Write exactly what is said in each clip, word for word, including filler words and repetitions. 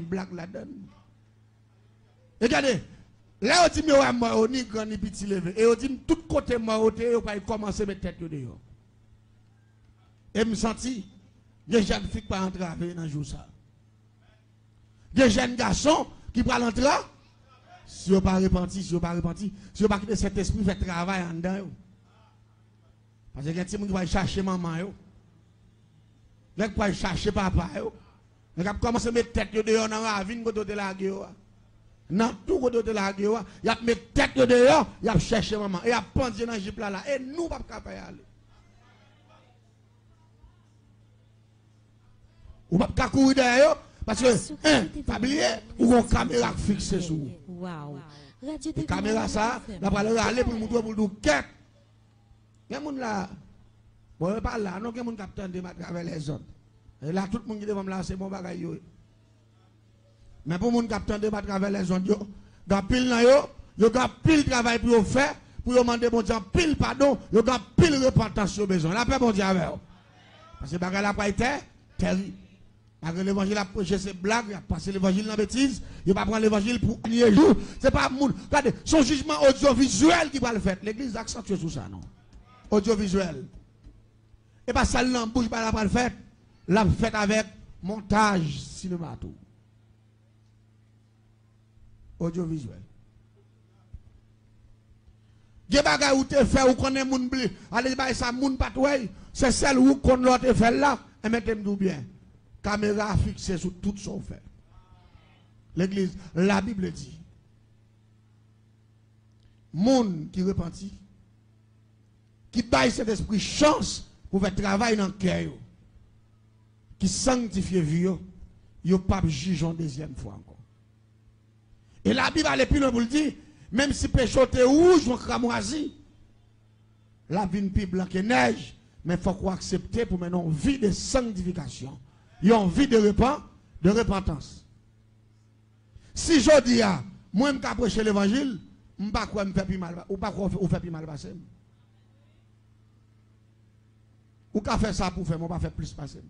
blag ladan l. E gade, lè yo di m yo wè mò yo, ni gran ni piti leve, e yo di m tout kote mò yo te ye, yo pral kòmanse met tèt yo deyò. E m santi gen jèn fi k pral antrave nan jou sa. Gen jèn gason ki pral antrave, si yo pa repanti, si yo pa repanti, si yo pa kite Sentespri fè travay anndan yo. Paske gen timoun ki pral chache manman yo. Nèg pral chache papa yo. Nèg ap kòmanse met tèt yo deyò nan ravin kote yo te lage yo a. Nan twou kote yo te lage yo a. Y ap met tèt yo deyò, y ap chèche manman. E y ap pandye nan jip la la. E nou p ap ka fè y ale. Ou p ap ka kouri dèyè yo, paske, en, pa bliye, ou gon kamera k fikse sou ou. E kamera sa, l ap pral rale pou l moutre w, pou l di w kèt. Gen moun la, bon, yo pa la, non, gen moun k ap tande m atravè lèzòd. E la, tout moun ki devan m la, se bon bagay yo ye. Men pou moun k ap tande m atravè lèzòd yo, gen anpil nan yo, yo gen anpil travay pou yo fè, pou yo mande Bondye anpil padon, yo gen anpil repantans yo bezwen. Lapè Bondye avè w. Paske bagay la pral tè, tèrib. Malgre levanjil ap preche se blag, y ap pase levanjil nan betiz, yo pa pran levanjil pou anye jou. Se pa moun, gade, se yon jijman odyovizyèl ki pral fèt. Legliz aksantye sou sa, non. Odyovizyèl. E pa sèl nan bouch bagay la pral fèt, l ap fèt avèk montaj sinema tou. Odyovizyèl. Gen bagay ou te fè, ou konnen moun bli, ale bay sa moun pa t wè, se sèl ou konn lè w te fè l la, enben te m di w byen, kamera a fikse sou tout sa w fè. Legliz, Labib di, moun ki repanti, ki bay Sentespri chans pou fè travay nan kè yo, ki sanktifye vi yo, yo p ap jije yon dezyèm fwa ankò. E Labib ale pi lwen pou l di, menm si peche w te wouj yon kramwazi, l ap vin pi blan ke nèj, men fòk ou aksepte pou mennen yon vi de sanktifikasyon, yon vi de repan, de repantans. Si jodi a, mwen m ka preche levanjil, m pa kwè m fè pi mal, ou pa kwè ou fè pi mal pase m. Ou ka fè sa pou fè, men w pa fè plis pase m.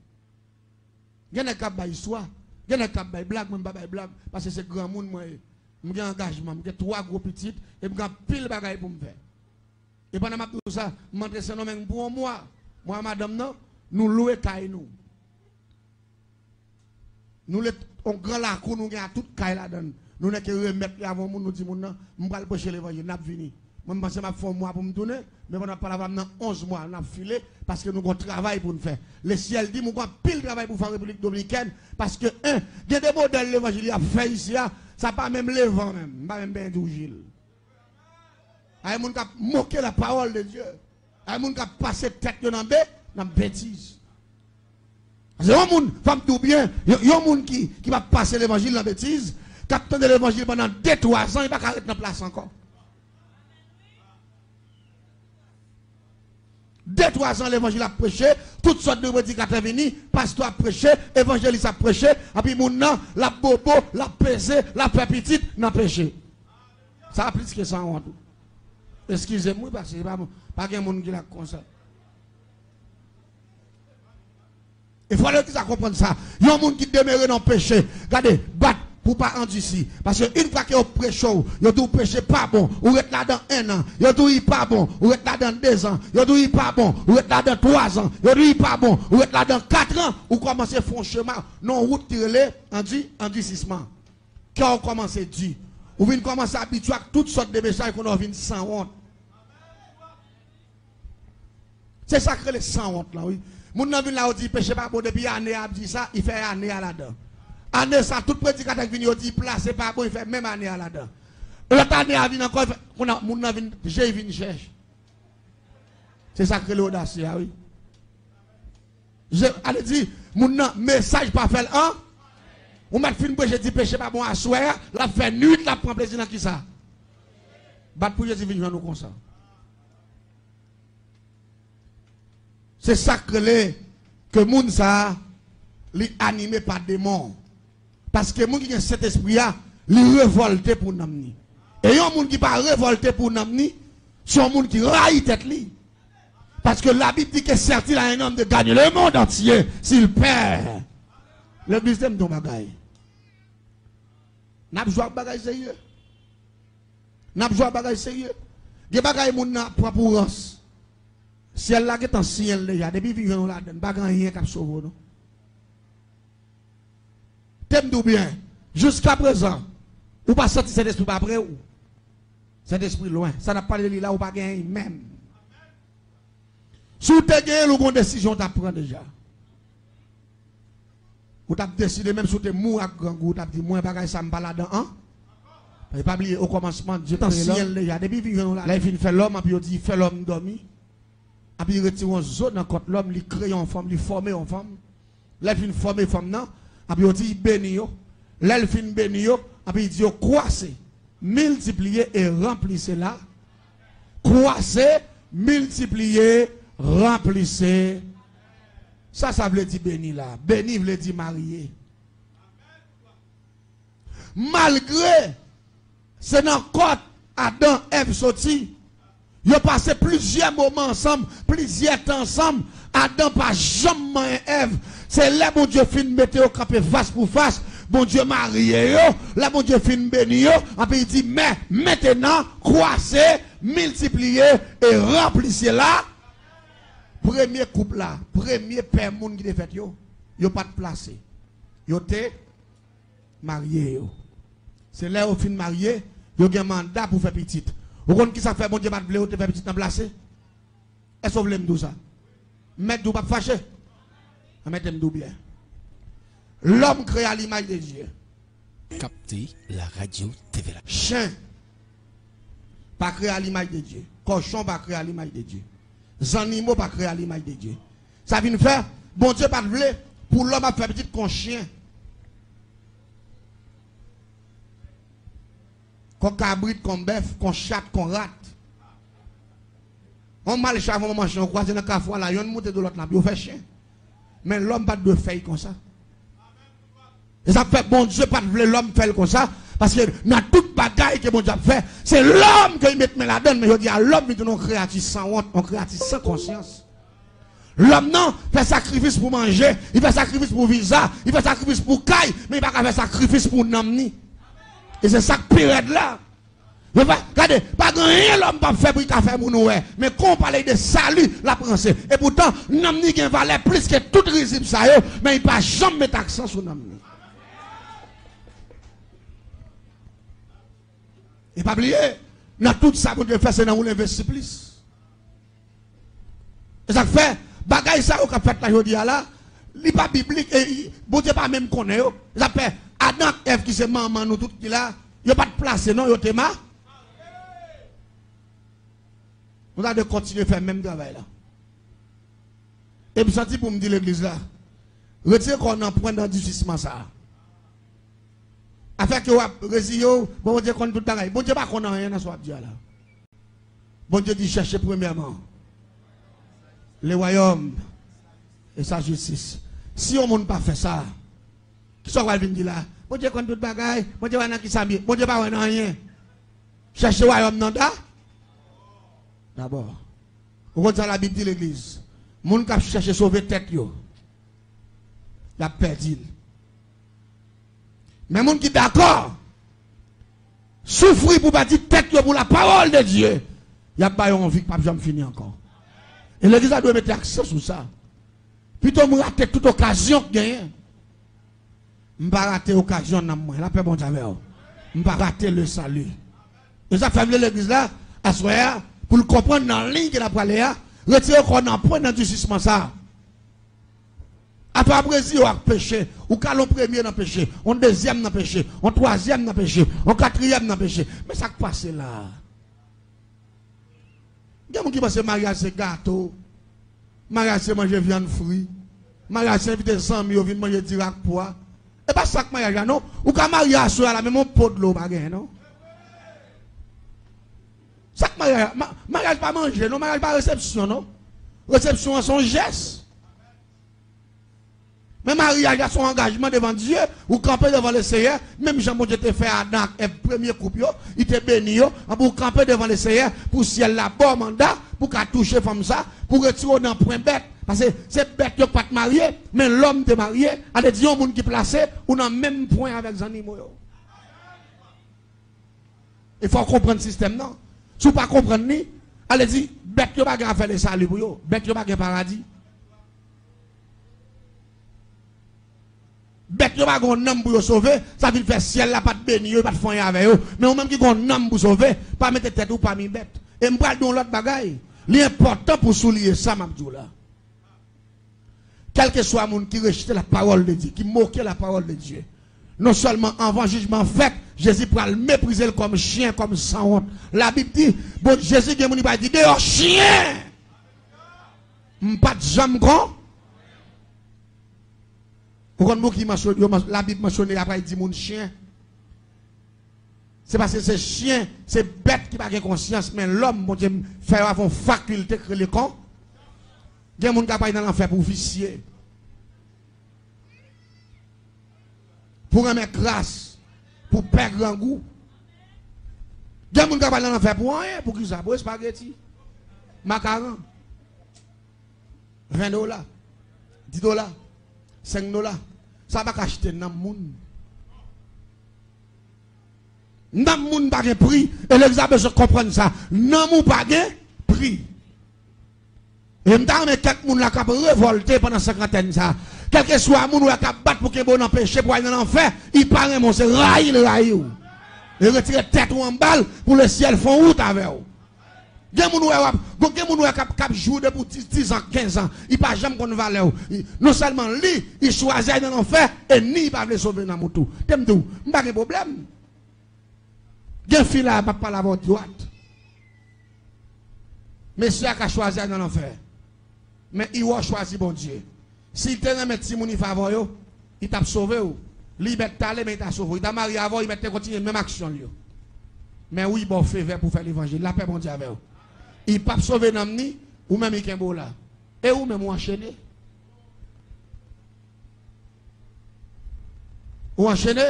Gen nèg k ap bay istwa, gen nèg k ap bay blag, mwen m pa bay blag, paske se granmoun mwen ye. M gen angajman, m gen twa gwo pitit, e m gen anpil bagay pou m fè. E pandan m ap di w sa, m antre Sendomeng pou yon mwa. Mwen ak madanm nan, nou lwe kay nou. Nou lwe yon gran lakou, nou gen a tout kay ladan l. Nou nèk remèt li avè yon moun, nou di moun nan, m pral preche levanjil, n ap vini. Mwen, m panse m ap fè yon mwa pou m tounen, men pandan m ap pale avè w, m nan onz mwa, n ap file, paske nou gon travay pou n fè. Lesyèl di m, ou gon anpil travay pou fè an Repiblik Dominikèn, paske, en, gen de modèl levanjil y ap fè isi a, sa pa menm levan menm, m pa menm benyen di w, Jil. Ay moun k ap moke la parole de Dieu. Ay moun k ap pase tèt yo nan be, nan betiz. Se yon moun, fò m di w byen, yon, yon moun ki, ki p ap pase levanjil nan betiz, k ap tande levanjil pandan de, twa zan, li pa ka ret nan plas ankò. De, twa zan levanjil ap preche, tout sòt de predikatè vini, pastè ap preche, evanjelis ap preche, epi moun nan, l ap bobo, l ap peze, l ap fè pitit nan peche. Sa plis ke sanwont wi. Eskize m wi, paske se pa bon. Pa gen moun ki la konsa. E fò legliz la konprann sa. Yon moun ki demere nan peche, gade, bat pou pa andisi. Paske yon fwa ke yo preche w, yo di w peche pa bon, ou ret ladan en an. Yo di w li pa bon, ou ret ladan de zan. Yo di w li pa bon, ou ret ladan twa zan. Yo di w li pa bon, ou ret ladan kat an, ou kòmanse fè yon chemen nan yon wout ki rele andi, andisisman. Kè w kòmanse di. Ou vin kòmanse abitye ak tout sòt de mesaj kounye a w vin sanwont. Se sa k rele sanwont lan, wi. Moun nan vin la, yo di peche pa bon, depi ane a ap di sa, li fè ane a ladan. Ane sa, tout predikatè k vini, yo di plas se pa bon, li fè menm ane a ladan. Lòt ane a vin ankò, li fè, kounye a, moun nan vin, je l vin chèch. Se sa k rele odasye a, wi. Je, ale di, moun nan, mesaj pa fè l an. Ou mèt fin preche, di peche pa bon aswè a, l ap fè nwit, l ap pran plezi nan kisa? Bat pou Jezi vin jwenn ou konsa. Se sa k rele ke moun sa a, li anime pa demon. Paske moun ki gen Sentespri a, li revòlte pou nanm ni. E yon moun ki pa revòlte pou nanm ni, se yon moun ki rayi tèt li. Paske Labib di ke sert il à un homme de gagner le monde entier s'il perd. Legliz, tande m di w yon bagay. N ap jwe ak bagay serye. N ap jwe ak bagay serye. Gen bagay moun nan ap pran pou rans. Syèl la gentan siyen l deja. Depi vin jwenn ou ladan l, pa gen anyen k ap sove w non. Te m di w byen, jiskaprezan, ou pa santi Sentespri pa pre w. Sentespri lwen. Sa n ap pale de li la, ou pa genyen menm. Si w te genyen l, ou gon desizyon w t ap pran deja. Ou t ap deside, menm si w te mouri ak grangou, ou t ap di, "Mwen, bagay sa, m pa ladan an." Paske pa bliye, okòmansman, Dye te siyen l deja. Depi vin jwenn ou la, lè l fin fè lòm, anpi yo di, "Fè lòm dòmi." Anpi li retire yon zo nan kòt lòm, li kreye yon fanm, li fòme yon fanm. Lè l fin fòme fanm nan, anpi yo di, "Beni yo." Lè l fin beni yo, anpi li di yo, "Kwase, miltipliye e ranplise la." Kwase, miltipliye, ranplise. Sa sa vle di beni la? Beni vle di marye. Malgre se nan kòt Adan Èv soti, yo pase plizyè moman ansanm, plizyè tan ansanm, Adan pa janm manyen Èv. Se lè Bondye fin mete yo kanpe fas pou fas, Bondye marye yo, lè Bondye fin beni yo, anpi li di, "Men, mentenan, kwase, miltipliye e ranplise la." Premye koup la, premye pè moun ki te fèt yo, yo pa t plase. Yo te marye yo. Se lè yo fin marye, yo gen manda pou fè pitit. Ou konn ki sa k fè Bondye pa t vle yo te fè pitit nan plase? Èske w vle m di w sa? M mèt di w p ap fache? Anben, mete m di w byen. Lòm kreye a limaj de Dye. Captez la radio T V la. Chen pa kreye a limaj de Dye. Kòchon pa kreye a limaj de Dye. Zannimo pa kreye a limaj de Dye. Sa vin fè, Bondye pa t vle pou lòm ap fè pitit kon chen, kon kabrit, kon bèf, kon chat, kon rat. On malchè avè on manman chen, yo kwaze nan kafou a la, yonn moute do lòt la, yo fè chen. Men lòm pa t dwe fè l konsa. E sa k fè Bondye pa t vle lòm fè l konsa, paske nan tout bagay ke Bondye ap fè, se lòm ke li met men ladan l, men jodi a lòm vin tounen yon kreyati sanwont, yon kreyati san konsyans. Lòm nan fè sakrifis pou manje, li fè sakrifis pou viza, li fè sakrifis pou kay, men li pa ka fè sakrifis pou nanm ni. E se sa k pi rèd la. Yo pa, gade, pa gen anyen lòm p ap fè pou li ka fè moun wè. Men kon w pale de sali, l ap ranse. Epoutan, nanm ni gen valè plis ke tout rizib sa yo, men li pa janm met aksan sou nanm ni. E pa bliye, nan tout sa Bondye fè, se nan ou l envesti plis. E sa k fè, bagay sa yo k ap fèt la jodi a la, li pa biblik, e i- Bondye pa menm konnen yo. E sa k fè, Adan ak Èv ki se manman nou tout ki la, yo pa t plase non, yo te ma. Nou ta dwe kontinye fè menm travay la. E m santi pou m di legliz la, retire kò w nan pwen nan disisman sa a. Afè ke w ap reziye w, bon, Bondye konn tout bagay. Bondye pa konn anyen nan sa w ap di a la. Bondye di, cherchez premièrement le royaume et sa justice. Si yon moun pa fè sa, kisa w pral vin di la? Bondye konn tout bagay, Bondye wè nan kisa m ye. Bondye pa wè nan anyen. Chèche wayòm nan da, dabò. Ou konn sa Labib di legliz? Moun k ap chèche sove tèt yo, y ap pèdi l. Men moun ki dakò soufri pou pèdi tèt yo pou la parole de Dieu, y ap ba yo yon vi k p ap janm fini ankò. E legliz la dwe mete aksan sou sa. Pito m rate tout okazyon k genyen. M pa rate okazyon nanm mwen. Lapè Bondye avè w. M pa rate le salut. E sa k fè m vle legliz la, aswè a, pou l konprann nan liy ke l ap prale a, retire kò w nan pwen nan disisman sa a. Afè w ap reziye w ak peche, ou kale yon premye nan peche, yon dezyèm nan peche, yon twazyèm nan peche, yon katriyèm nan peche. Men sa k pase la a? Gen moun ki panse maryaj se gato, maryaj se manje vyann fri, maryaj se envite zanmi yo vin manje diri ak pwa. E pa sa k maryaj la non. Ou ka marye aswè a la, menm yon po dlo ou pa genyen non. Sa k maryaj la? Ma- maryaj pa manje non, maryaj pa resepsyon non. Resepsyon an se yon jès. Men maryaj la se yon angajman devan Dye, ou kanpe devan Lesenyè, menm jan Bondye te fè Adan ak Èv, premye koup yo, li te beni yo, anpi ou kanpe devan Lesenyè pou syèl la ba w manda pou w ka touche fanm sa, pou w retire w nan pwen bèt, paske se bèt yo k pa t marye, men lòm te marye, sa vle di yon moun ki plase, ou nan menm pwen avèk zannimo yo. E fò w konprann sistèm nan. Si w pa konprann li, ale di, bèt yo pa gen afè de sali pou yo. Bèt yo pa gen paradi. Bèt yo pa gen yon nanm pou yo sove, sa vin fè syèl la pa t beni yo, li pa t fè anyen avè yo. Men ou menm ki gen yon nanm pou sove, pa mete tèt ou pami bèt. E m pral di w yon lòt bagay. Li enpòtan pou w souliye sa m ap di w la. Kèlkeswa moun ki rejte la parole de Dieu, ki moke la parole de Dieu, non sèlman anvan jijman an fèt, Jezi pral meprize l kòm chen, kòm sanwont. Labib di, bon, Jezi gen moun li pral di, deyò chen! M pa t janm kon. Ou konn pou ki mansyone, yo, Labib mansyone, apre l di moun chen. Se paske se chen, se bèt ki pa gen konsyans, men lòm, Bondye fè yo avè yon fakilte k rele kon. Gen moun k ap al nan lanfè pou visye, pou renmen kras, pou pè grangou. Gen moun k ap al nan lanfè pou anyen, pou kisa? Pou espageti, makaron, ven dola, dis dola, senk dola. Sa pa ka achte nanm moun. Nanm moun pa gen pri, e legliz la bezwen konprann sa. Nanm ou pa gen pri. E m ta renmen kèk moun la k ap revòlte pandan senkantèn sa. Kèlkeswa moun ou wè k ap bat pou kenbe w nan peche, pou w al nan lanfè, li pa renmen w, se rayi l rayi w. E retire tèt ou anba l pou lesyèl fè yon wout avè w. Gen moun ou wè w ap, gen moun ou wè k ap, k ap jwi w depi w ti, dizan, kenzan, li pa janm konn valè w. Non sèlman li, li chwazi al nan lanfè, e ni li pa vle sove nanm ou tou. Te m di w, m pa gen pwoblèm. Gen fi la, m ap pale avè w dwat. Mesye a ka chwazi al nan lanfè. Men Iwo chwazi Bondye. Si l te renmen timoun li favè yo, li t ap sove w. Li mèt t ale, men li ta sove w. Li ta marye avè w, li mèt te kontinye menm aksyon l yo. Men wi, ba w favè pou fè levanjil. Lapè Bondye avè w. Li p ap sove nanm ni, ou menm li kenbe w la. E ou menm ou anchene. Ou anchene.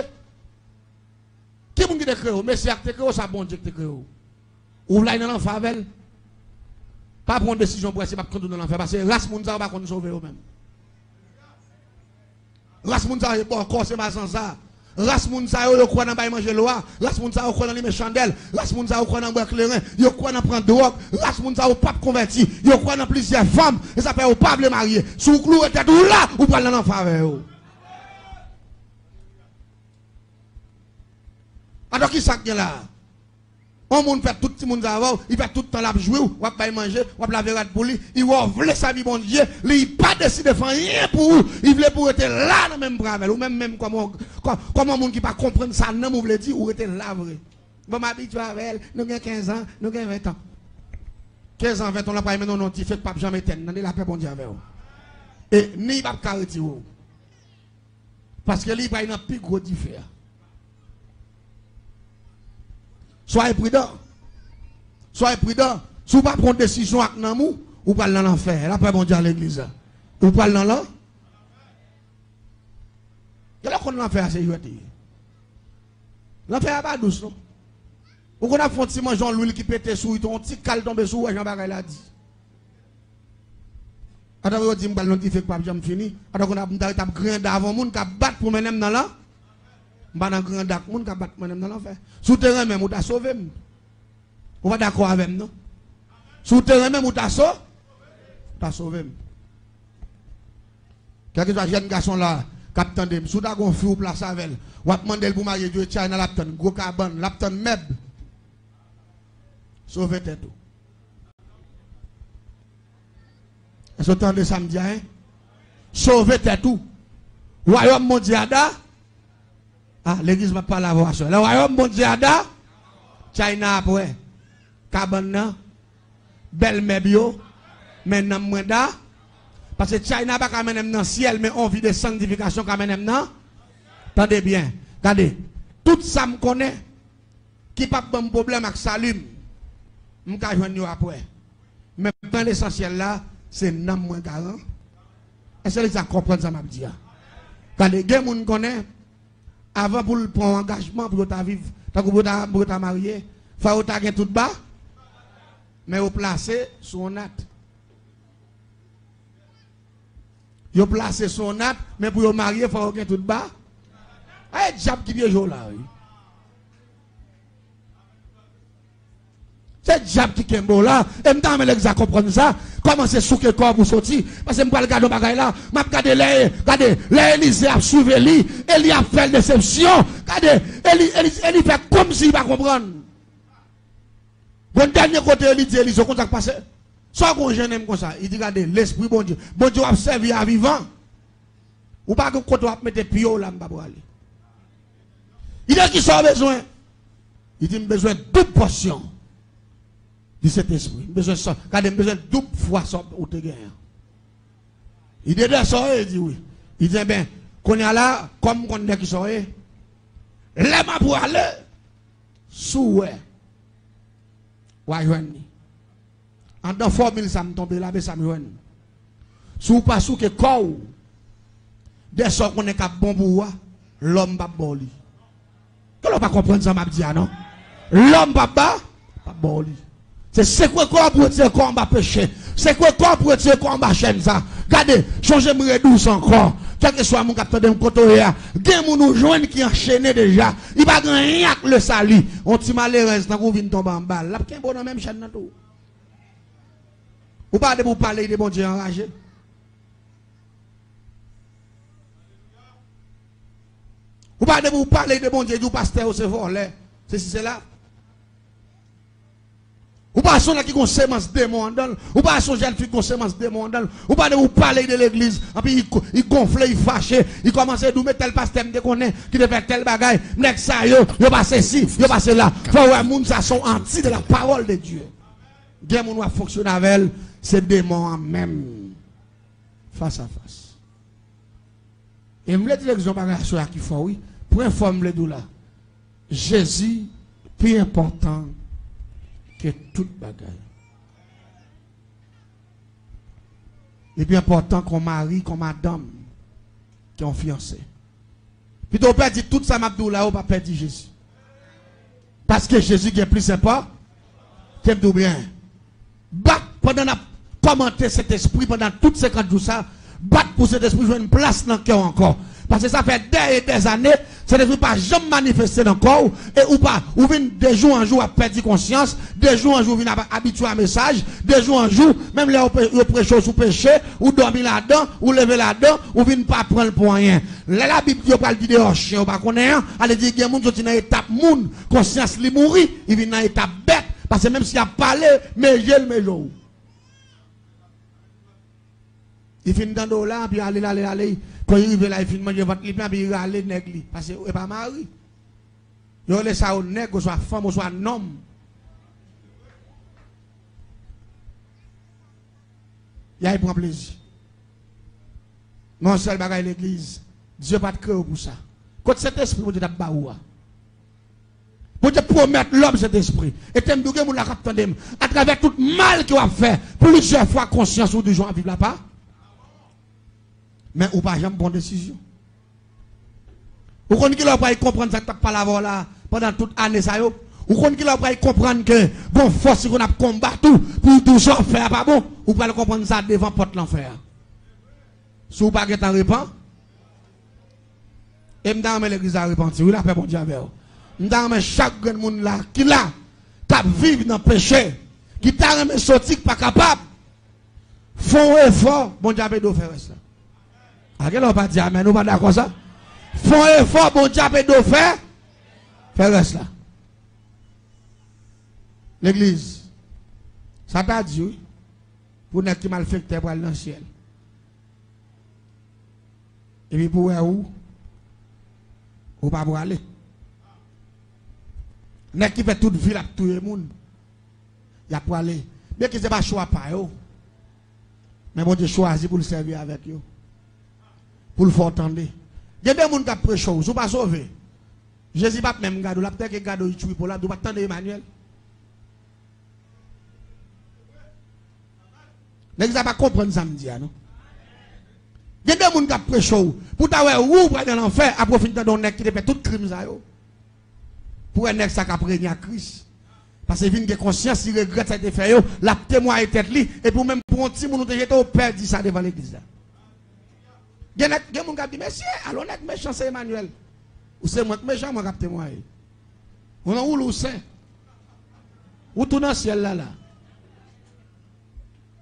Ki moun ki te kreye w? Mesye a ki te kreye w, sa Bondye ki te kreye w? Ou vle al nan lanfè avè l? Pa pran yon desizyon pou wè si m ap konduit w nan lanfè, paske ras moun sa yo pa konn sove yo menm. Ras moun sa yo, se bòkò, se mazanza. Ras moun sa yo, yo kwè nan bay manje lwa. Ras moun sa yo kwè nan limen chandèl. Ras moun sa yo kwè nan bwè kleren. Yo kwè nan pran dwòg. Ras moun sa yo p ap konvèti. Yo kwè nan plizyè fanm. E sa fè yo pa vle marye. Si w kloure tèt ou la, ou pral nan lanfè avè yo. Atò, ki sa k gen la a? Yon moun fè tout timoun sa avè w, li fè tout tan l ap jwi w, w ap bay manje, w ap lave rad pou li, li wè w vle sèvi Bondye, li pa deside fè anyen pou ou, li vle pou w rete la nan menm bra avè l. Ou menm, menm kòm yon, kò-, kòm yon moun ki pa konprann sa nanm ou vle di, ou rete la vre. Bon, m abitye avè l, nou gen kenz an, nou gen ven an. Kenz an, ven an, l ap pral mennen w nan yon dife k p ap janm etèn, tande, lapè Bondye avè w. E ni l p ap ka retire w. Paske li pral nan pi gwo dife a. Soyez prudent. Soyez prudent. Si w pa pran desizyon ak nanm ou, ou pral nan lanfè. Lapè Bondye a legliz la. Ou pral nan lan-, Gen lè w konn lanfè a se jwèt li ye. Lanfè a pa dous non. Ou konn ap fè yon ti manje yon lwil ki pete sou ou, yon ti kal tonbe sou ou, wè jan bagay la di. Atò yo di m pral nan dife k p ap janm fini. Atò konn ap, m ta ret ap griyen da avè yon moun k ap bat pou mennen m nan lan-, m pa nan griyen da ak moun k ap bat pou mennen m nan lanfè. Si w te renmen m, ou ta sove m. Ou pa dakò avè m non. Si w te renmen m, ou ta so-, ou ta sove m. Kèlkeswa jèn gason la k ap tande m, si w ta gen yon fi ou plase avè l, w ap mande l pou marye, di w e China l ap tann, gwo kabann, l ap tann mèb. Sove tèt ou. Èske w tande sa m di a, en? Sove tèt ou. Wayòm Bondye a da. Ah, legliz m ap pale avè w aswè. Lè wayòm Bondye a da, China ap wè. Kabann nan, bèl mèb yo, men nanm mwen da. Paske China pa ka mennen m nan syèl, men on vi de sanktifikasyon ka mennen m nan. Tande byen, gade, tout sa m konnen ki p ap ban m pwoblèm ak sali m, m ka jwenn yo apre. Men pwen lesansyèl la, se nanm mwen garan. Èske legliz la konprann sa m ap di a? Gade, gen moun konnen, avan pou l pran yon angajman pou yo ta viv, tankou pou yo ta, pou yo ta marye, fò yo ta gen tout ba, men yo plase sou yon nat. Yo plase sou yon nat, men pou yo marye, fò yo gen tout ba. Ay, dyab ki pyeje w la, wi. Se dyab ki kenbe w la. E m ta renmen legliz la konprann sa. Kòmanse souke kò w pou soti. Paske m pral gade yon bagay la. M ap gade lè, gade, lè Elize ap swiv Eli, Eli ap fè l desepsyon. Gade, Eli, Eli, Eli fè kòmsi li pa konprann. Bon, dènye kote Eli di Elize, ou konn sa k pase? Sa w gen w jennen m konsa? Li di, gade, lespri Bondye. Bondye w ap sèvi a vivan. Ou pa gen kote w ap mete pye w la, m pa prale. Li di, kisa w bezwen? Li di, m bezwen doub pòsyon di Sentespri. M bezwen sa. Gade, m bezwen doub fwa sa ou te genyen an. Li di, de sa w ye? Li di, wi. Li di, enben, kounye a la, kòm m konn de kisa w ye, lè m ap prale, si w wè, w a jwenn li. Anndan fòmil sa m tonbe la, men sa m jwenn. Si w pa souke kò w, de sa w konnen k ap bon pou ou a, lòm p ap ba w li. Ke lè w pa konprann sa m ap di a, non? Lòm p ap ba, p ap ba w li. Se sekwe kò w pou retire kò w anba peche. Sekwe kò w pou retire kò w anba chèn sa. Gade, chonje m redi w sa ankò. Kèlkeswa moun k ap tande m kote w ye a, gen moun ou jwenn ki anchene deja. Li pa gen anyen ak lesali. Yon ti malerèz tankou w vin tonbe anba l. L ap kenbe w nan menm chèn nan tou. Ou pa depi w pale de Bondye anraje. Ou pa depi w pale de Bondye, di w pastè yo se vòlè, se si se la. Ou pa se yon nèg ki gon semans demon anndan l. Ou pa se yon jèn fi ki gon semans demon anndan l. Ou pa depi w pale de legliz, anpi li ko-, li gonfle, li fache, li kòmanse di w, men tèl pastè m te konnen ki te fè tèl bagay, nèg sa yo, yo pa sesi, yo pa sela. Fò w wè moun sa se yon anti de la parole de Dieu. Gen moun w ap fonksyone avè l, se demon an menm. Fas a fas. E m vle di legliz yon bagay aswè a ki fò, wi. Premye fwa m vle di w la. Jezi pi enpòtan ke tout bagay. Li pi enpòtan ke yon mari, ke yon madanm, ke yon fiyanse. Pito w pèdi tout sa m ap di w la, ou pa pèdi Jezi. Paske Jezi gen plis enpò-, ke m di w byen. Bat pandan n ap kòmante Sentespri pandan tout senkant jou sa, bat pou Sentespri jwenn plas nan kè w ankò. Paske sa fè dè e dè zane, Sentespri pa janm manifeste nan kò w, e ou pa, ou vin de jou an jou w ap pèdi konsyans, de jou an jou w vin ap abitye a mesaj, de jou an jou, menm lè yo pre-, yo preche w sou peche, ou dòmi ladan, ou leve ladan, ou vin pa pran l pou anyen. Lè Labib di yo pral di deyò chen, ou pa konnen an, ale di gen moun soti nan etap moun, konsyans li mouri, li vin nan etap bèt, paske menm si y ap pale, meje l meje w. Li fin tande w la, anpi ale, ale, ale, ale, kon li rive la, li fin manje vant li plen, anpi li rale nèg li, paske e pa mari. Yo rele sa yo nèg, oswa fanm, oswa nonm. Y al pran plezi. Men yon sèl bagay legliz, Dye pa t kreye w pou sa. Kot Sentespri Bondye t ap ba ou a? Bondye pwomèt lòm Sentespri. E te m di w gen moun la k ap tande m. Atravè tout mal ke w ap fè, plizyè fwa konsyans ou di jan w ap viv la pa. Men ou pa janm pran desizyon. Ou konn kilè w pral konprann sa k t ap pale avè w la pandan tout ane sa yo? Ou konn kilè w pral konprann ke gon fòs ki konn ap konbat ou pou di w sa w ap fè a pa bon? Ou pral konprann sa devan pòt lanfè a. Si w pa gentan repan-, e m ta renmen legliz la repanti, wi, lapè Bondye avè w. M ta renmen chak grenn moun la, ki la, k ap viv nan peche, ki ta renmen soti, k pa kapab, fè yon efò, Bondye ap ede w fè rès la. A, gen lè w pa di amèn, ou pa dakò sa? Fè yon efò, Bondye ap ede w fè, fè rès la. Legliz, sa ta di, wi, pou nèg ki malfektè pral nan syèl. Epi pou wè ou, ou pa prale. Nèg ki fè tout vi l ap touye moun, y ap prale. Byen ke se pa chwa pa yo. Men Bondye chwazi pou l sèvi avèk yo. Pou l fè w tande. Gen de moun k ap preche w, si w pa sove, Jezi p ap menm gade w, l ap tèke gade w, li tchwipo la, di w pa t tande Emanyèl. Nèg sa pa konprann sa m di a, non. Gen de moun k ap preche w, pou ta wè ou, ou pral nan lanfè, apre w fin tande yon nèg ki te fè tout krim sa yo. Pou wè nèg sa k ap renye ak Kris. Paske vin gen konsyans, li regrèt sa li te fè yo, l ap temwaye tèt li, epi ou menm pou yon timoun ou te jete, ou pèdi sa devan legliz la. Gen nèg, gen moun k ap di, mesye, alò nèg mechan se Emanyèl. Ou se mwen k mechan, mwen k ap temwaye. Ou nan woulou sen. Ou tou nan syèl la la.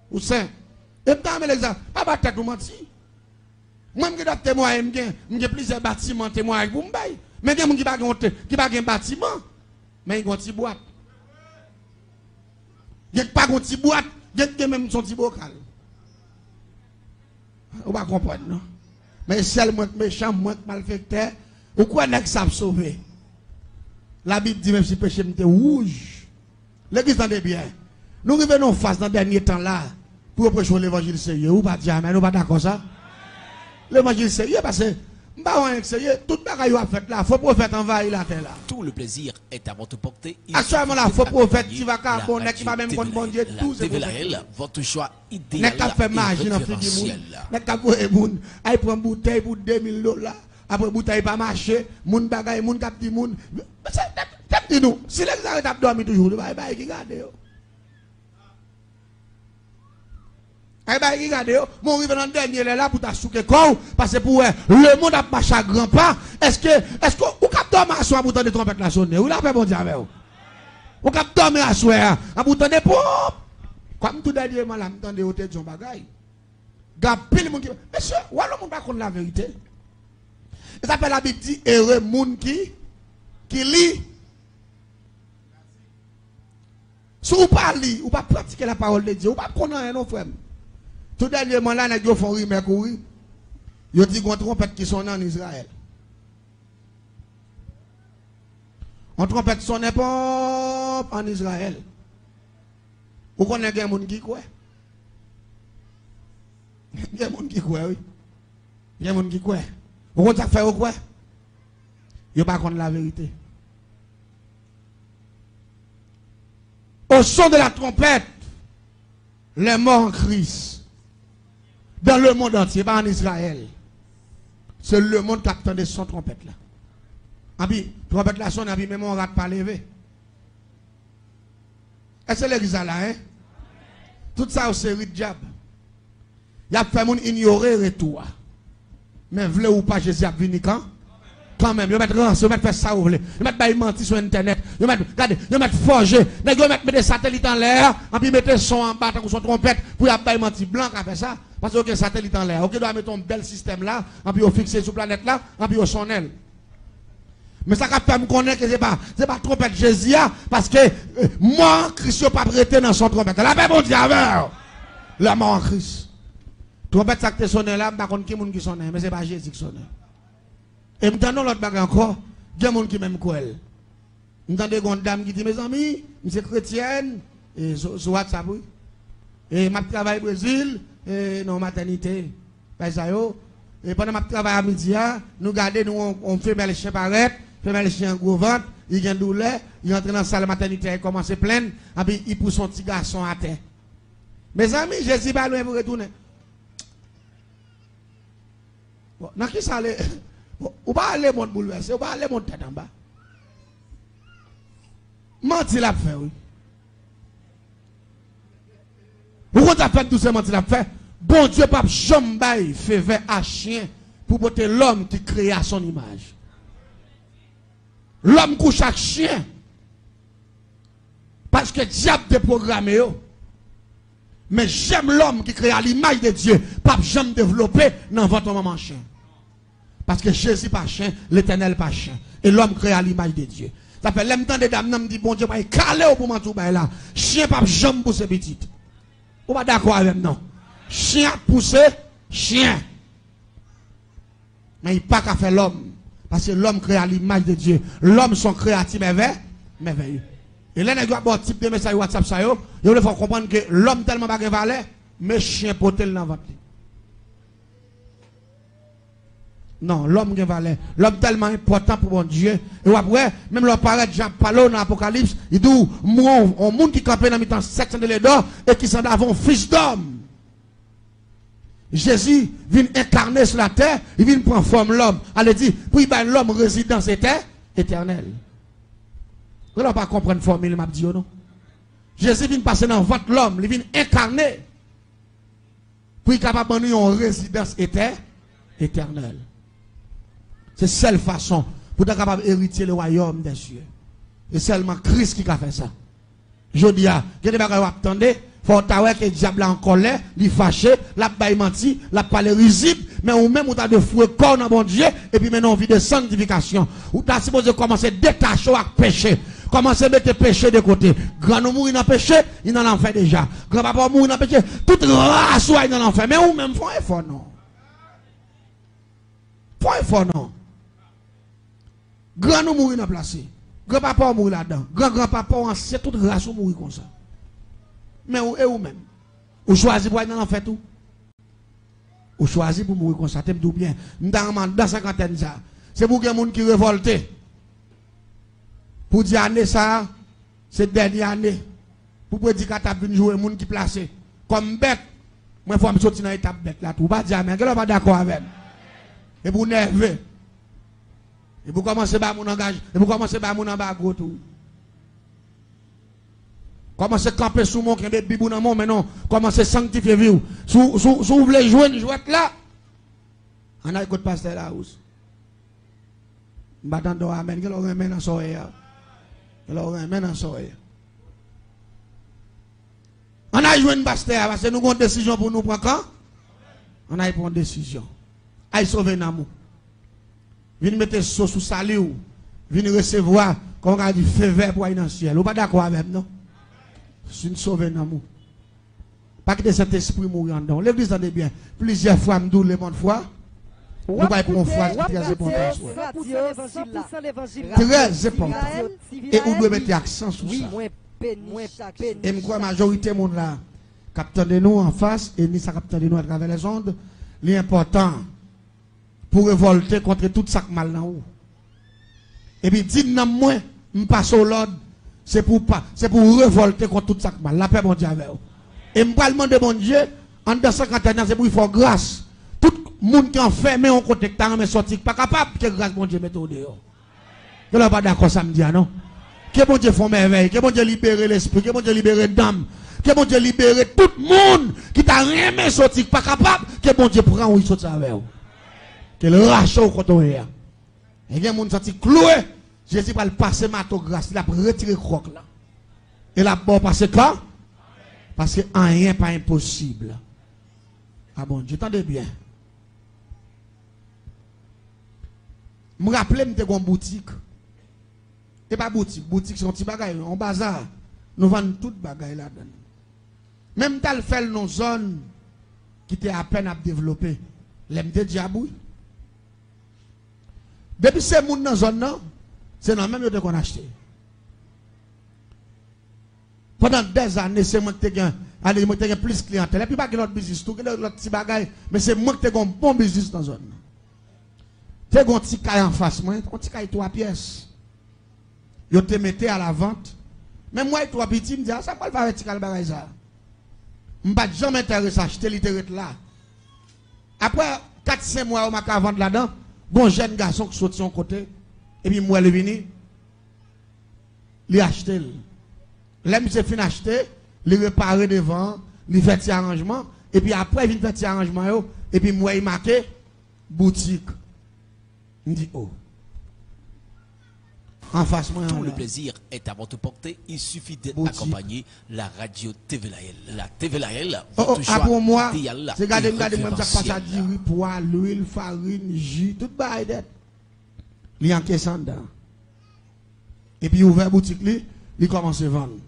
Ou sen. E m ta renmen legliz la. Pa ba tèt ou manti. Mwen m gen dòt temwaye, m gen, m gen plizyè batiman temwayaj pou m bay. Men gen moun ki pa gen yon te-, ki pa gen batiman. Men gen yon ti bwat. Gen ki pa gen yon ti bwat, gen ki gen menm son ti bokal. Ou pa konprann non. Men sèl mwen k mechan, mwen k malfektè. Ou kwè nèg sa ap sove? Labib di menm si peche m te wouj. Legliz tande byen. Nou rive nan yon faz nan dènye tan la pou yo preche yon levanjil serye. Ou pa di amèn, ou pa dakò sa? Levanjil serye, paske m pa wè anyen k serye. Tout bagay yo ap fèt la, fo pwofèt anvayi latè la. Tout le plaisir est à votre portée. Aktyèlman la, fo pwofèt, ti vakabon, nèg ki pa menm konn Bondye, tou se pwofèt. Nèg k ap fè maji nan figi moun, nèg k ap voye moun al pran boutèy pou de mil dola, apre boutèy pa mache, moun bagay, moun k ap di moun, se, te, te m di nou, si legliz la ret ap dòmi toujou, bay, bay ki gade yo. Ay bay ki gade yo, men w rive nan dènye lè la pou ta souke kò w, paske pou wè lemonn ap mache a gran pa. Èske, èske ou k ap dòmi aswè a pou tande twonpèt la sonnen? Wi, lapè Bondye avè w. Ou k ap dòmi aswè a, a pou tande pop. Kòm tou dènyèman la, m tande yo te di yon bagay. Gen anpil moun ki, mesye, wè lemonn pa konn laverite. E sa fè Labib di, ere moun ki, ki li. Si w pa li, ou pa pratike la parole de Dieu, ou pa konn anyen non, frè m. Tou dènyèman la, nèg yo fè yon rimè kouri. Yo di gon twonpèt ki sonnen ann Izrayèl. Yon twonpèt sonnen pòp ann Izrayèl. Ou konnen gen moun ki kwè. Gen moun ki kwè, wi. Gen moun ki kwè. Ou konn sa k fè yo kwè? Yo pa konn laverite. Au son de la trompette, les morts en Christ, dans le monde entier, pa ann Izrayèl. Se lemonn k ap tande son twonpèt la. Anpi, twonpèt la sonnen, anpi menm yon rat pa leve. Èske legliz la la, en? Tout sa yo se rit dyab. Y ap fè moun inyore retou a. Men vle ou pa, Jezi ap vini kan, kanmenm. Yo mèt ranse, yo mèt fè sa yo vle. Yo mèt bay manti sou entènèt. Yo mèt, gade, yo mèt fòje. Nèg yo mèt mete satelit anlè a, anpi mete son anba tankou son twonpèt pou y ap bay manti. Blan ka fè sa. Paske yo gen satelit anlè a. Yo gen dwa mete yon bèl sistèm la, anpi yo fikse sou planèt la, anpi yo sonnen l. Men sa k ap fè m konnen ke se pa, se pa twonpèt Jezi a, paske, eh, mò an Kris yo p ap rete nan son twonpèt. Lapè Bondye avè w. Lè mò an Kris. Twonpèt sa k te sonnen la, m pa konn ki moun ki sonnen, men se pa Jezi k sonnen. E m tande yon lòt bagay ankò, gen moun ki menm kwè l. M tande gen yon dam ki di, mezanmi, m se kretyèn, e, sou, sou WhatsApp, wi. E m ap travay Brezil, e, nan yon matènite. Bay sa yo. E pandan m ap travay a midi a, nou gade nou yon, yon femèl chen parèt, femèl chen an gwo vant, li gen doulè, li antre nan sal matènite a, li kòmanse plenn, anpi li pouse yon ti gason atè. Mezanmi, Jezi pa lwen pou retounen. Bon, nan ki sa le, bon, ou pa lemonn boulvèse, ou pa lemonn tèt anba. Manti l ap fè, wi. Ou konn sa fè m tou se manti l ap fè? Bondye p ap janm bay favè a chen pou pote lòm ki kreye a son imaj. Lòm kouche ak chen. Paske dyab te pwograme yo. Men jèm lòm ki kreye a limaj de Dye p ap janm devlope nan vant yon manman chen. Paske Jezi pa chen, Letènèl pa chen. E lòm kreye a limaj de Dye. Sa fè lè m tande dam nan, m di, Bondye pral kale w pou manti w bay la. Chen p ap janm pouse pitit. Ou pa dakò avè m non. Chen ap pouse chen. Men li pa ka fè lòm. Paske lòm kreye a limaj de Dye. Lòm se yon kreyati mèvè, mèvèye. E lè nèg yo ap ba w tip de mesaj WhatsApp sa yo, yo vle fè w konprann ke lòm tèlman pa gen valè, men chen pote l nan vant li. Non, lòm gen valè. Lòm tèlman enpòtan pou Bondye. E w ap wè, menm lè w parèt, Jan ap pale w nan Apokalips, li di w, m wè yon, yon moun ki kanpe nan mitan sèt chandelyè dò e ki sandav yon fis dòm. Jezi vin enkane sou latè, li vin pran fòm lòm. Ale di, pou li bay lòm rezidans etè-, etènèl. Ou la pa konprann fòmil m ap di yo, non? Jezi vin pase nan vant lòm, li vin enkane. Pou li kapab ban nou yon rezidans etè-, etènèl. Se sèl fason pou ta kapab eritye le wayòm dè sye. E sèlman Kris ki ka fè sa. Jodi a, gen de bagay w ap tande, fò w ta wè ke dyab la an kòlè, li fache, l ap bay manti, l ap pale rizib, men ou menm ou ta dwe foure kò w nan Bondye, epi mennen yon vi de santifikasyon. Ou ta sipoze kòmanse detache w ak peche. Kòmanse mete peche de kote. Grann ou mouri nan peche, li nan lanfè deja. Granpapa w mouri nan peche, tout ras ou ay nan lanfè. Men ou menm, fè yon efò non. Fè yon efò non. Grann ou mouri nan plas li. Granpapa w mouri ladan. Gran granpapa w, ansyen, tout ras ou mouri konsa. Men ou, e ou menm? Ou chwazi pou al nan lanfè tou? Ou chwazi pou mouri konsa, te m di w byen. M ta renmen anndan senkantèn sa. Se pou gen moun ki revòlte. Pou di ane sa a, se dènye ane. Pou predikatè ap vin joure moun ki plase. Kòm bèt, mwen fò m soti nan etap bèt la tou. Ou pa di amèn. Gen lè w pa dakò avè m. Epi w nève. Epi w kòmanse ba moun angaj, epi w kòmanse ba moun anbago tou. Kòmanse kanpe sou men w, kenbe Bib ou nan men w, men non, kòmanse sanktifye vi w. Si w, si w, si w vle jwenn jwèt la, ann al kot pastè Larose. M pa tande w amèn. Gen lè w renmen nan sa w ye a. Gen lè w renmen nan sa w ye a. Ann al jwenn pastè a, paske nou gen yon desizyon pou nou pran kan. Ann al pran yon desizyon. Al sove nanm ou. Vin mete so sou sali w. Vin resevwa, kòman ka di, favè pou w al nan syèl. Ou pa dakò avè m non? Vin sove nanm ou. Pa kite Sentespri mouri anndan w. Legliz, tande byen. Plizyè fwa m di w, le mond fwa. Nou bay pou yon fraz ki trè enpòtan aswè. Trè enpòtan. E ou dwe mete aksan sou sa. E m kwè majorite moun la k ap tande nou anfas, e ni sa k ap tande nou atravè lèzond, li enpòtan pou w revòlte kont tout sa k mal nan ou. Epi di nanm mwen, m pase w lòd, se pou w pa, se pou w revòlte kont tout sa k mal. Lapè Bondye avè w. E m pral mande Bondye, anndan senkantèn nan, se pou li fè w gras. Tout moun ki anfèmen yon kote, ki ta renmen sòti, ki pa kapab, ke gras Bondye mete w deyò. Gen lè w pa dakò sa m di a non. Ke Bondye fè yon mèvèy, ke Bondye libere lespri, ke Bondye libere nanm, ke Bondye libere tout moun ki ta renmen sòti, ki pa kapab, ke Bondye pran w, li sòti avè w. Ke l rache w kote w ye a. E gen moun santi kloure, Jezi pral pase mato gras li, l ap retire kwòk la. E l ap ba w pase ka, paske anyen pa enposib a Bondye. Tande byen. M raple m te gen yon boutik. E pa boutik, boutik se yon ti bagay, yon baza. Nou vann tout bagay ladan l. Men m t al fè l nan yon zòn ki te apèn ap devlope. Lè m te dyab wi. Depi se moun nan zòn nan, se nan men m yo te konn achte. Pandan dèzane, se mwen ki te gen, ale, mwen ki te gen plis kliyantèl. Epi pa gen lòt biznis tou, gen lòt ti bagay, men se mwen ki te gen yon bon biznis nan zòn nan. Te gen yon ti kay anfas mwen, yon ti kay twa pyès. Yo te mete a la vant. Men m wè l twò piti, m di, "A, sa m pral fè avèk ti kay bagay sa a?" M pa t janm enterese achte, li te ret la. Apre kat senk mwa, yo make a vann ladan, gen yon jèn gason ki soti yon kote, epi m wè li vini, li achte l. Lè misye fin achte, li repare devan an, li fè ti aranjman, epi apre li fin fè ti aranjman yo, epi m wè li make boutik. M di, "O." Anfas mwen an la. Tout le plaisir est à votre portée. Il suffit d'être accompagné. La radio T V Layel. La T V Layel, votre choix idéal et référentiel. Oh, oh, apre yon mwa, se gade m gade mwen, sa k pase a diri, pwa, lwil, farin, ji, tout bagay nèt. Li ancaisse anndan. Epi ouvè boutik li, li kòmanse vann.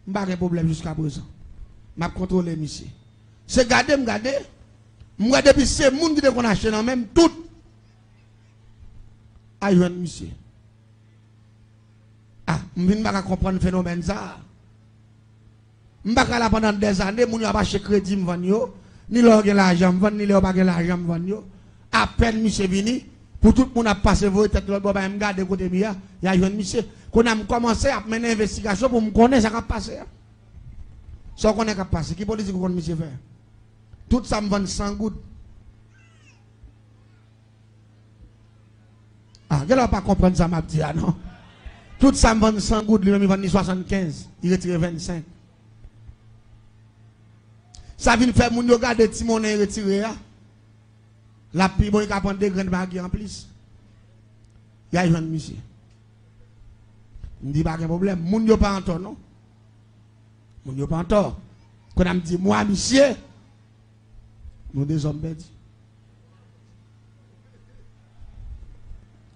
M pa gen pwoblèm jiskaprezan. M ap kontwole misye. Se gade m gade, m wè depi se moun ki te konn achte nan men m, tout al jwenn misye. A, m vin pa ka konprann fenomèn sa a. M pa ka la pandan dèzane, moun yo ap achte kredi m vann yo, ni lè yo gen lajan m vann, ni lè yo pa gen lajan m vann yo. Apèn misye vini, pou tout moun ap pase voye tèt lòt bò, bay m gade kote m ye a, y a jwenn misye. Kounye a m kòmanse ap mennen envestigasyon pou m konnen sa k ap pase a. Sa w konnen k ap pase, ki politik ou konn misye fè? Tout sa m vann san goud. A, gen lè w pa konprann sa m ap di a non. Tout sa m vann san goud, li menm li vann li swasannkenz, li retire vennsenk. Sa vin fè moun yo gade ti monnen li retire a, l ap pi bon, li ka pran de grenn magi anplis. Y a jwenn misye. M di pa gen pwoblèm, moun yo pa antò non. Moun yo pa antò. Kounye a m di, mwa misye, nou de zòm pèdi.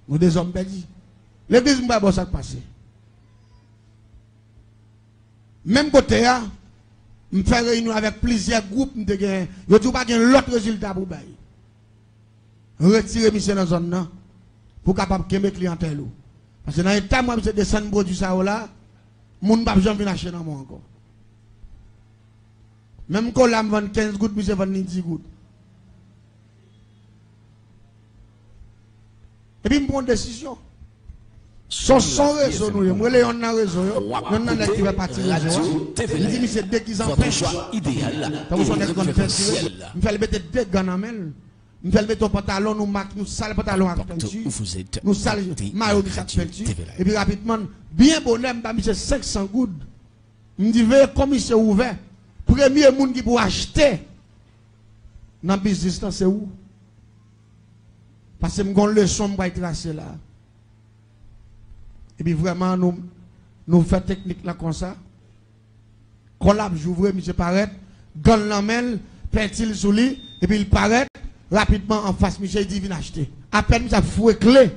Nou de zòm pèdi. Legliz, m pa bon sa k pase. Menm kote a, m fè reyinyon avèk plizyè gwoup m te genyen. Yo di w pa gen lòt rezilta pou bay. Retire misye nan zòn nan pou w kapab kenbe kliyantèl ou. Paske nan eta m wè misye desann pwodui sa yo la, moun p ap janm vin achte nan mwen ankò. Menm kola m vann kenz goud, misye vann li dis goud. Epi m pran yon desizyon. Son, son rezo nou ye. M rele yonn nan rezo yo. Yonn nan nèg ki fè pati rezo a. M di misye degize an pent. Tankou son nèg konn pentire. M fè l mete de gan nan men l. M fè l mete yon pantalon, nou mak, nou sal pantalon ak penti. Nou sal mayo misye ak penti. Epi rapidman, byen bonè, m ba misye senk san goud. M di, veye kòm misye ouvè. Premye moun ki pou achte nan biznis lan, se ou. Paske m gon leson m pral trase la. Epi vrèman, nou, nou fè teknik lan konsa. Kò l ap jouvre, misye parèt, gan l nan men l, penti l sou li, epi l parèt rapidman anfas misye, li di, vin achte. Apèn misye ap foure kle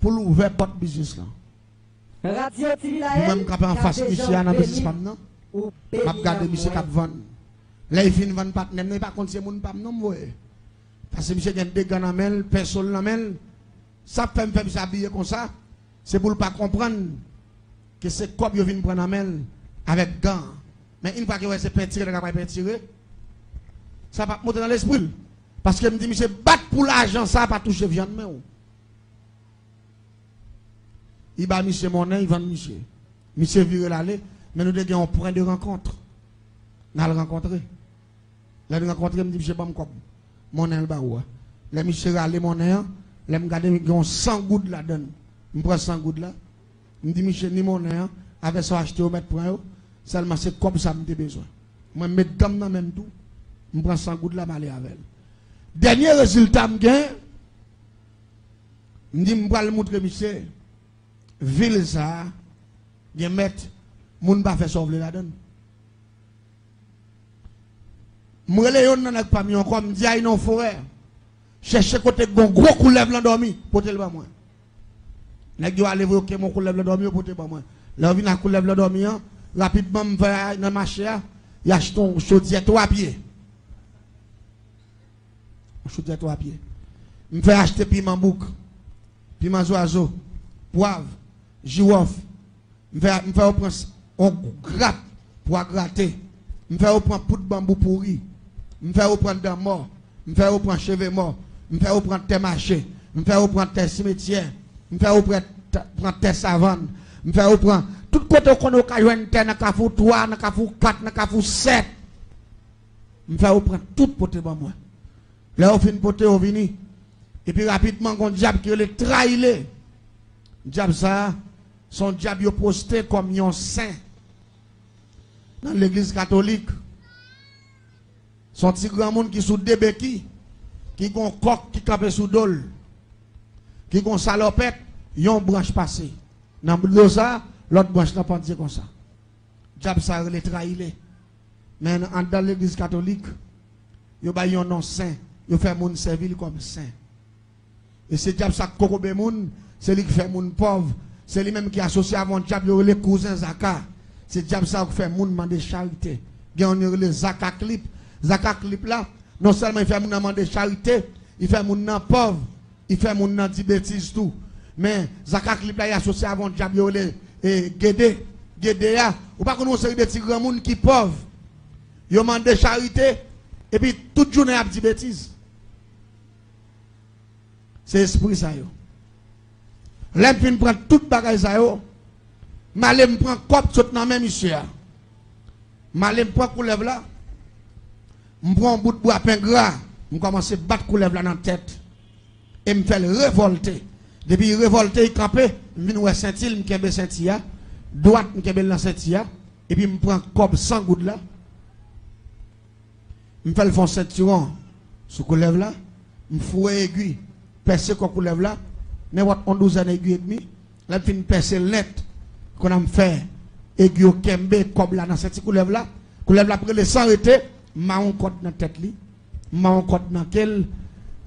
pou l ouvè pòt biznis lan. Epi mwen, m kanpe anfas misye a nan biznis pa m nan. M ap gade misye k ap vann. Lè li fin vann patnè m nan, li pa konn se moun pa m non m voye. Paske misye gen de gan nan men l, penso l nan men l. Sa fè m fè misye abiye konsa, se pou l pa konprann ke se kòb yo vin pran nan men l avèk gan. Men yon fwa ke wè se pentire nèg la pral pentire, sa p ap monte nan lespri l. Paske m di misye bat pou lajan sa, pa touche vyann men w. Li ba misye monnen, li vann misye. Misye vire l ale, men nou te gen yon pwen de rankont. N al rankontre. Lè n rankontre, m di misye, ban m kòb monnen l ba ou a. Lè misye rale monnen an, lè m gade, gen yon san goud ladan l. M pran san goud la, m di misye, ni monnen an, avè sa w achte yo mèt pran yo, sèlman se kòb sa m te bezwen. Mwen, m met gan m nan men m tou, m pran san goud la, m ale avè l. Dènye rezilta m gen, m di m pral moutre misye, vil sa a gen mèt, moun pa fè sa w vle ladan l. M rele yonn nan nèg pa m yo ankò, m di, al nan yon forè, chèche kote k gon gwo koulèv landòmi, pote l ban mwen. Nèg yo ale voye kenbe yon koulèv landòmi, yo pote ban mwen. Lè yo vin ak koulèv landòmi an, rapidman m fè nan mache a, y achte yon chodyè twa pye. Yon chodyè twa pye. M fè achte piman bouk, piman zwazo, pwav, jiwòf. M fè, m fè yo pran s-, yon grap pwa grate. M fè yo pran poud banbou pouri. M fè yo pran dan mò. M fè yo pran cheve mò. M fè yo pran tè mache. M fè yo pran tè simetyè. M fè yo pran t-, pran tè savann. M fè yo pran tout kote w konnen w ka jwenn tè nan Kafou twa, nan Kafou kat, nan Kafou sèt. M fè yo pran tout pote ban mwen. Lè yo fin pote, yo vini. Epi rapidman, gon dyab ki rele Trayile. Dyab sa a, se yon dyab yo poste kòm yon sen nan legliz katolik. Se yon ti granmoun ki sou de beki, ki gon kòk ki kanpe sou do l, ki gon salopèt, yon branch pase nan do sa, lòt branch lan pandye konsa. Dyab sa rele Trayile. Men anndan legliz katolik, yo bay yon non sen, yo fè moun sèvi l kòm sen. E se dyab sa k kokobe moun, se li ki fè moun pòv, se li menm ki asosye avè yon dyab yo rele kouzen Zaka. Se dyab sa yo ki fè moun mande charite. Gen yon yo rele Zaka Klip. Zaka Klip la, non sèlman li fè moun nan mande charite, li fè moun nan pòv, li fè moun nan di betiz tou. Men, Zaka Klip la, li asosye avè yon dyab yo rele, e, Gede. Gede a, ou pa konn yon seri de ti granmoun ki pòv. Yo mande charite, epi tout jounen y ap di betiz. Se espri sa yo. Lè m fin pran tout bagay sa yo, m ale m pran kòb sot nan men misye a. M ale m pran koulèv la, m pran yon bout bwa pen gra, m kòmanse bat koulèv la nan tèt. E m fè l revòlte. Depi l revòlte, l kanpe, m vin wè senti l, m kenbe senti a. Dwat, m kenbe l nan senti a. Epi m pran kòb san goud la. M fè l fè yon sentiwon sou koulèv la. M foure egwi, pèse kò koulèv la, nenpòt yon douzèn egwi edmi. Lè m fin pèse l nèt, kounye a m fè Egyo kenbe kòb la nan senti koulèv la. Koulèv la ap rele san rete, m mare yon kòd nan tèt li, m mare yon kòd nan ke l,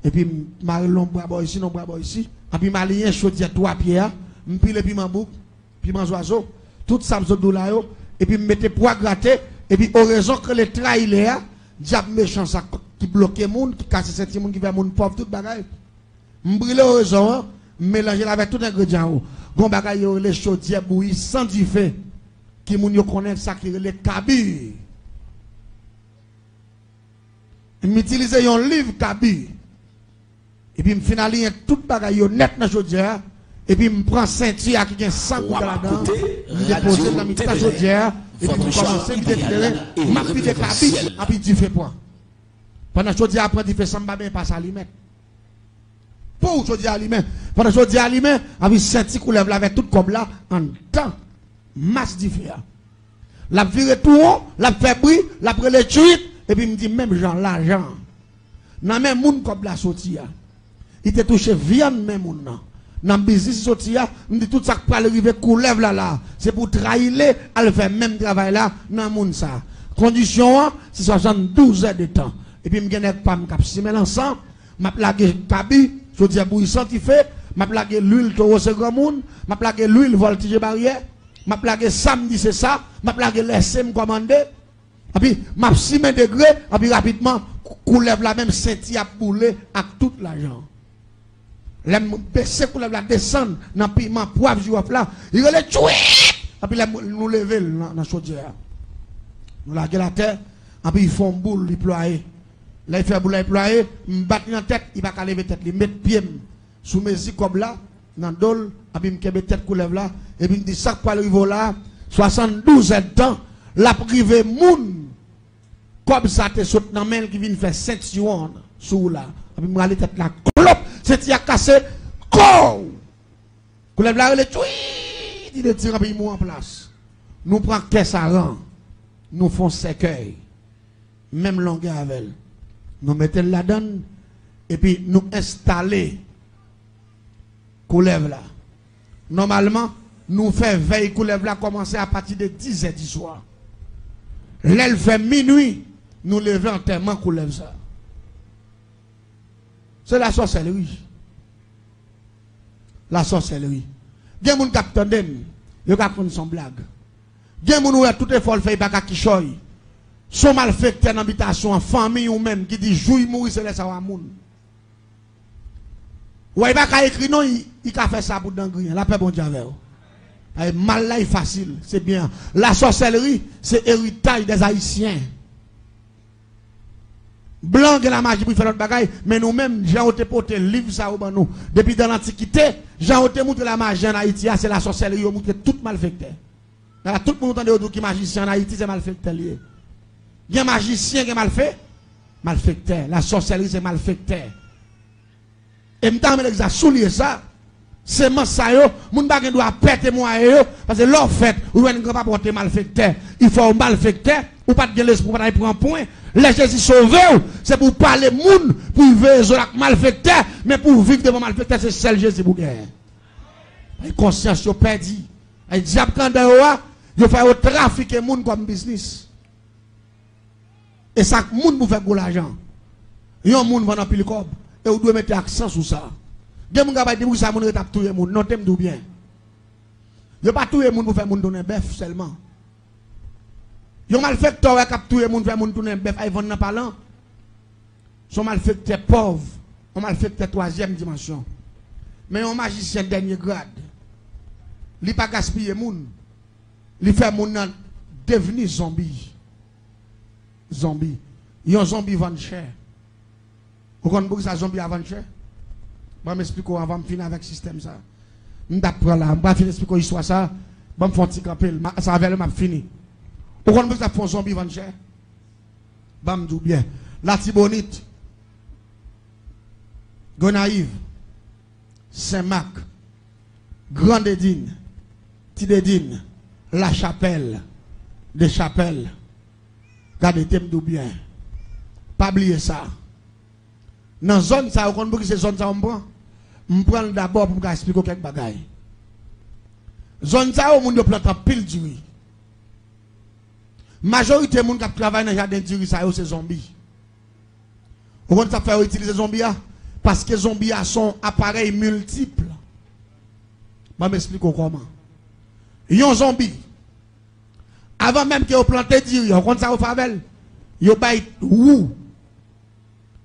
epi m mare l yon bra bò isi, yon bra bò isi, epi m aliyen chodyè twa pye a, m pile piman bouk, piman zwazo, tout sa m sot di w la yo, epi m mete pwa grate, epi orezon k rele trayilè a, dyab mechan sa k, ki bloke moun, ki kase senti moun, ki fè moun pòv, tout bagay. M brile orezon an, m melanje l avèk tout engredyan yo. Gon bagay yo rele chodyè bouyi san dife, ki moun yo konnen sa ki rele kabi. M itilize yon liv kabi. Epi m fin aliyen tout bagay yo nèt nan chodyè a. Epi m pran senti a ki gen san goud ladan an, m depoze l nan mitan chodyè a. Epi m kòmanse vide kleren, m ap vide kabi, epi dife pran. Pandan chodyè a pran dife san m pa benyen pa sa li mèt. Pou chodyè a limen. Pandan chodyè a limen, epi senti koulèv la avèk tout kòb la anndan mas dife a. L ap vire tou won, l ap fè bri, l ap rele tchuit, epi m di menm jan lajan an. Nan men moun kòb la soti a. Li te touche vyann men moun nan. Nan biznis li soti a, m di tout sa k pral rive koulèv la la, se pou trayile al fè menm travay la nan moun sa. Kondisyon an, se swasanndouz èdtan. Epi m gen nèg pa m k ap simen lansan, m ap lage kabi, chodyè bouyi san dife, m ap lage lwil towo se granmoun, m ap lage lwil vòltije baryè, m ap lage samdi se sa, m ap lage lèse m kòmande. Epi, m ap simen degre, epi rapidman, kou-, koulèv la menm senti ap boule ak tout lajan. Lè m bese koulèv la desann nan piman pwav jiwòf la, li rele tchwip! Epi lè m, nou leve l nan, nan chodyè a. Nou lage l atè, epi li fè yon boul, li plwaye. Lè li fè boul la, li plwaye, m bat li nan tèt, li pa ka leve tèt li. M met pye m sou mezi kòb la, nan do l, epi m kenbe tèt koulèv la, epi m di sa k pral rive w la, swasanndouz èdtan, l ap rive moun kòb sa te sot nan men l ki vin fè sentiwon sou ou la. Epi m rale tèt la, klop, senti a kase, kow! Koulèv la rele tchwi, li detire epi li mouri an plas. Nou pran kè saran, nou fè yon sèkèy, menm longè avè l. Nou mete l ladan l, epi nou enstale koulèv la. Nòmalman, nou fè vèy koulèv la kòmanse apati de dizè di swa. Lè l fè minui, nou leve antèman koulèv sa. Se lasòsèlri. Lasòsèlri. Gen moun k ap tande m, yo ka konn se yon blag. Gen moun ou wè tout efò l fè, li pa ka kichòy. Se yon malfektè nan bitasyon an, fanmi ou menm ki di jou li mouri se lè sa w a moun. Ou wè, li pa ka ekri non, li, li ka fè sa pou dan griyen. Lapè Bondye avè w. Ay, mal la, li fasil, se byen. Lasòsèlri, se eritaj dèz ayisyen. Blan gen lamaji pou l fè lòt bagay, men nou menm, jan yo te pote liv sa yo ban nou, depi dan lantikite, jan yo te moutre lamaji ann Ayiti a, se lasòsèlri yo moutre tout malfektè. Gade tout moun ou tande yo di w ki majisyen ann Ayiti, se malfektè li ye. Gen majisyen, gen malfe-, malfektè. Lasòsèlri se malfektè. E m ta renmen nèg sa souliye sa. Semans sa yo, moun pa gen dwa pè temwaye yo, paske lè w fèt, ou jwenn granpapa w te malfektè. Li fè w malfektè, ou pa t gen lespri, ou pa t al pran pwen. Lè Jezi sove w, se pou w pale moun, pou l veye zo l ak malfektè, men pou w viv devan malfektè, se sèl Jezi pou w genyen. Ay, konsyans yo pèdi. Ay, dyab k anndan yo a, yo fè yo trafike moun kòm biznis. E sa k moun pou fè gwo lajan. Yon moun vann anpil kòb, e ou dwe mete aksan sou sa. Gen moun k ap di poukisa moun ret ap touye moun. Non, te m di w byen. Yo pa touye moun pou fè moun tounen bèf sèlman. Yon malfektè w wè k ap touye moun, fè moun tounen bèf, ay vann nan palan. Se yon malfektè pòv, yon malfektè twazyèm dimansyon. Men yon majisyen dènye grad. Li pa gaspiye moun. Li fè moun nan devni zonbi. Zonbi. Yon zonbi vann chè. Ou konn poukisa zonbi a vann chè? Ban m esplike w anvan m fini avèk sistèm sa. M t ap pran la, m pral fin esplike w istwa sa. Ban m fè yon ti kanpe l. Ma-, sa avè l m ap fini. Ou konn poukisa fè yon zonbi vann chè? Ban m di w byen. Latibonit, Gonayiv, Senmak, Gran Dedin, Ti Dedin, Lachapèl, Dechapèl. Gade, te m di w byen. Pa bliye sa. Nan zòn sa yo, konn poukisa se zòn sa yo m pran? M pran l dabò pou m ka esplike w kèk bagay. Zòn sa yo, moun yo plante anpil diri. Majorite moun k ap travay nan jaden diri sa yo se zonbi. Ou konn sa k fè yo itilize zonbi a? Paske zonbi a se yon aparèy miltip. Ban m esplike w kòman. Yon zonbi, avan menm ke yo plante diri a, ou konn sa yo fè avè l? Yo bay wou.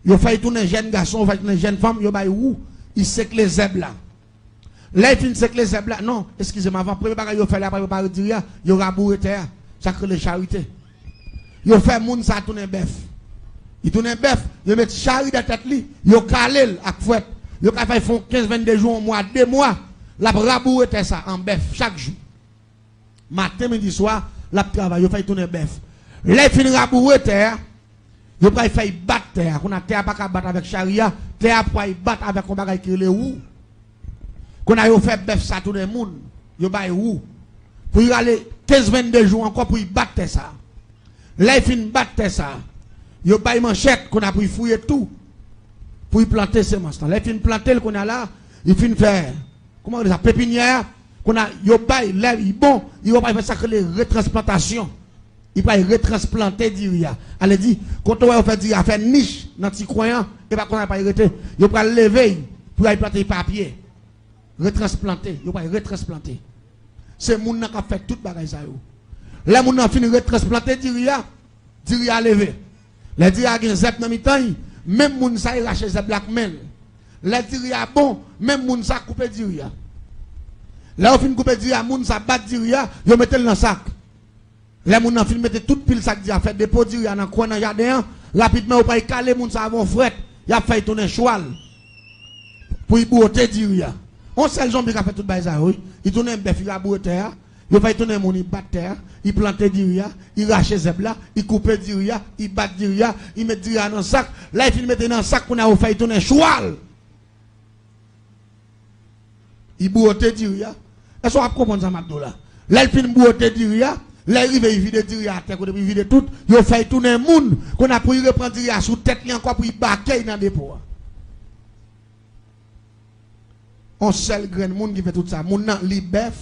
Yo fè y tounen jèn gason, yo fè y tounen jèn fanm, yo bay wou, y sekle zèb la. Lè y fin sekle zèb la, non, eskize m, avan, premye bagay yo fè lè y ap prepare diri a, yo raboure tè a. Sa k rele charite. Yo fè moun sa tounen bèf. Li tounen bèf, yo met chari dèyè tèt li, yo kale l ak fwèt. Yo ka fè y fè yon kenz, vennde jou, yon mwa, de mwa, l ap raboure tè sa an bèf chak jou. Maten, midi, swa, l ap travay, yo fè y tounen bèf. Lè y fin raboure tè a, yo pral fè y bat tè a. Kounye a, tè a pa ka bat avèk chari a, tè a pral bat avèk yon bagay ki rele wou. Kounye a, yo fè bèf sa tounen moun, yo ba y wou. Pou y rale kenz, vennde jou ankò pou y bat tè sa. Lè y fin bat tè sa, yo ba y manchèt, kounye a pou y fouye tou, pou y plante semans lan. Lè y fin plante l, kounye a la, y fin fè, kòman yo rele sa, pepinyè a, kounye a, yo ba y, lè y bon, y pral fè sa k rele retransplantasyon. Y pral retranplante diri a. Ale di, kote w wè yo fè diri a, fè nich nan ti kwen an, e pa konsa y pral rete. Yo pral leve y, pou y al plante y pa pye. Retranplante, yo pral retranplante. Se moun nan k ap fè tout bagay sa yo. Lè moun nan fin retranplante diri a, diri a leve. Lè diri a gen zèb nan mitan y, menm moun sa y rache zèb la ak men l. Lè diri a bon, menm moun sa koupe diri a. Lè yo fin koupe diri a, moun sa bat diri a, yo mete l nan sak. Lè moun nan fin mete tout pil sak diri a, fè depo diri a nan kwen nan jaden an, rapidman yo pral kale moun sa avè yon fwèt, y ap fè y tounen chwal pou y bwote diri a. Yon sèl zonbi ka fè tout bagay sa yo, wi. Y tounen bèf, y raboure tè a, yo fè y tounen moun, y bat tè a, y plante diri a, y rache zèb la, y koupe diri a, y bat diri a, y met diri a nan sak. Lè y fin mete nan sak, kounye a yo fè y tounen chwal. Li bwote diri a. Èske w ap konprann sa m ap di w la? Lè l fin bwote diri a, lè l rive, li vide diri a atè, kote pou li vide tout, yo fè l tounen moun. Kounye a pou li reprann diri a sou tèt li ankò, pou li bake l nan depo a. On sèl grenn moun ki fè tout sa. Moun nan, li bèf,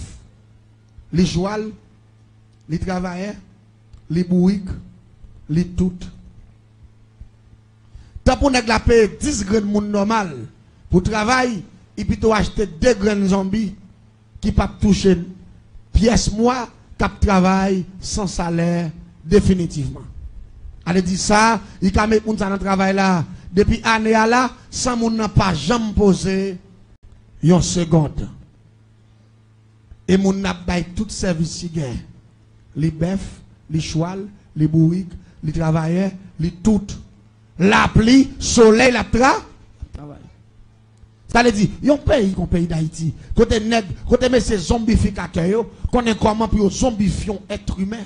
li chwal, li travayè, li bourik, li tout. Tan pou nèg la peye dis grenn moun nòmal pou travay, li pito achte de grenn zonbi ki p ap touche pyès mwa, k ap travay san salè definitivman. Ale di sa, li ka met moun sa nan travay la depi ane a la, san moun nan pa janm poze yon segond. E moun nan ap bay tout sèvis li gen. Li bèf, li chwal, li bourik, li travayè, li tout. Lapli, solèy, l ap tra-, travay. Sa vle di, yon peyi kon peyi Dayiti, kote nèg, kote mesye zonbifikatè yo konnen kòman pou yo zonbifye yon èt imen.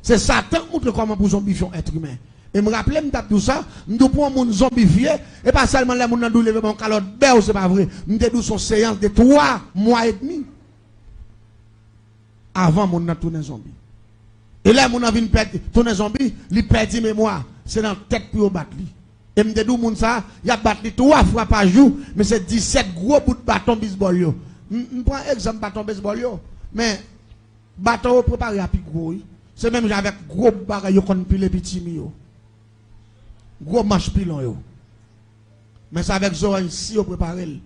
Se Satan k montre kòman pou zonbifye yon èt imen. E m raple m t ap di w sa, m di w pou yon moun zonbifye, e pa sèlman lè moun nan di w leve ba yon kalòt bèw, se pa vre. M te di w se yon seyans de twa mwa edmi avan moun nan tounen zonbi. E lè moun nan vin pèdi, tounen zonbi, li pèdi memwa. Se nan tèt pou yo bat li. E m te di w moun sa, y ap bat li twa fwa pa jou, men se disèt gwo bout baton bizbòl yo. M, m pran egzanp baton bizbòl yo, men baton yo prepare a pi gwo, wi. Se menm jan avèk gwo bagay yo konn pile pitimi yo. Gwo manch pilon yo. Men se avèk zòrèy si yo prepare l.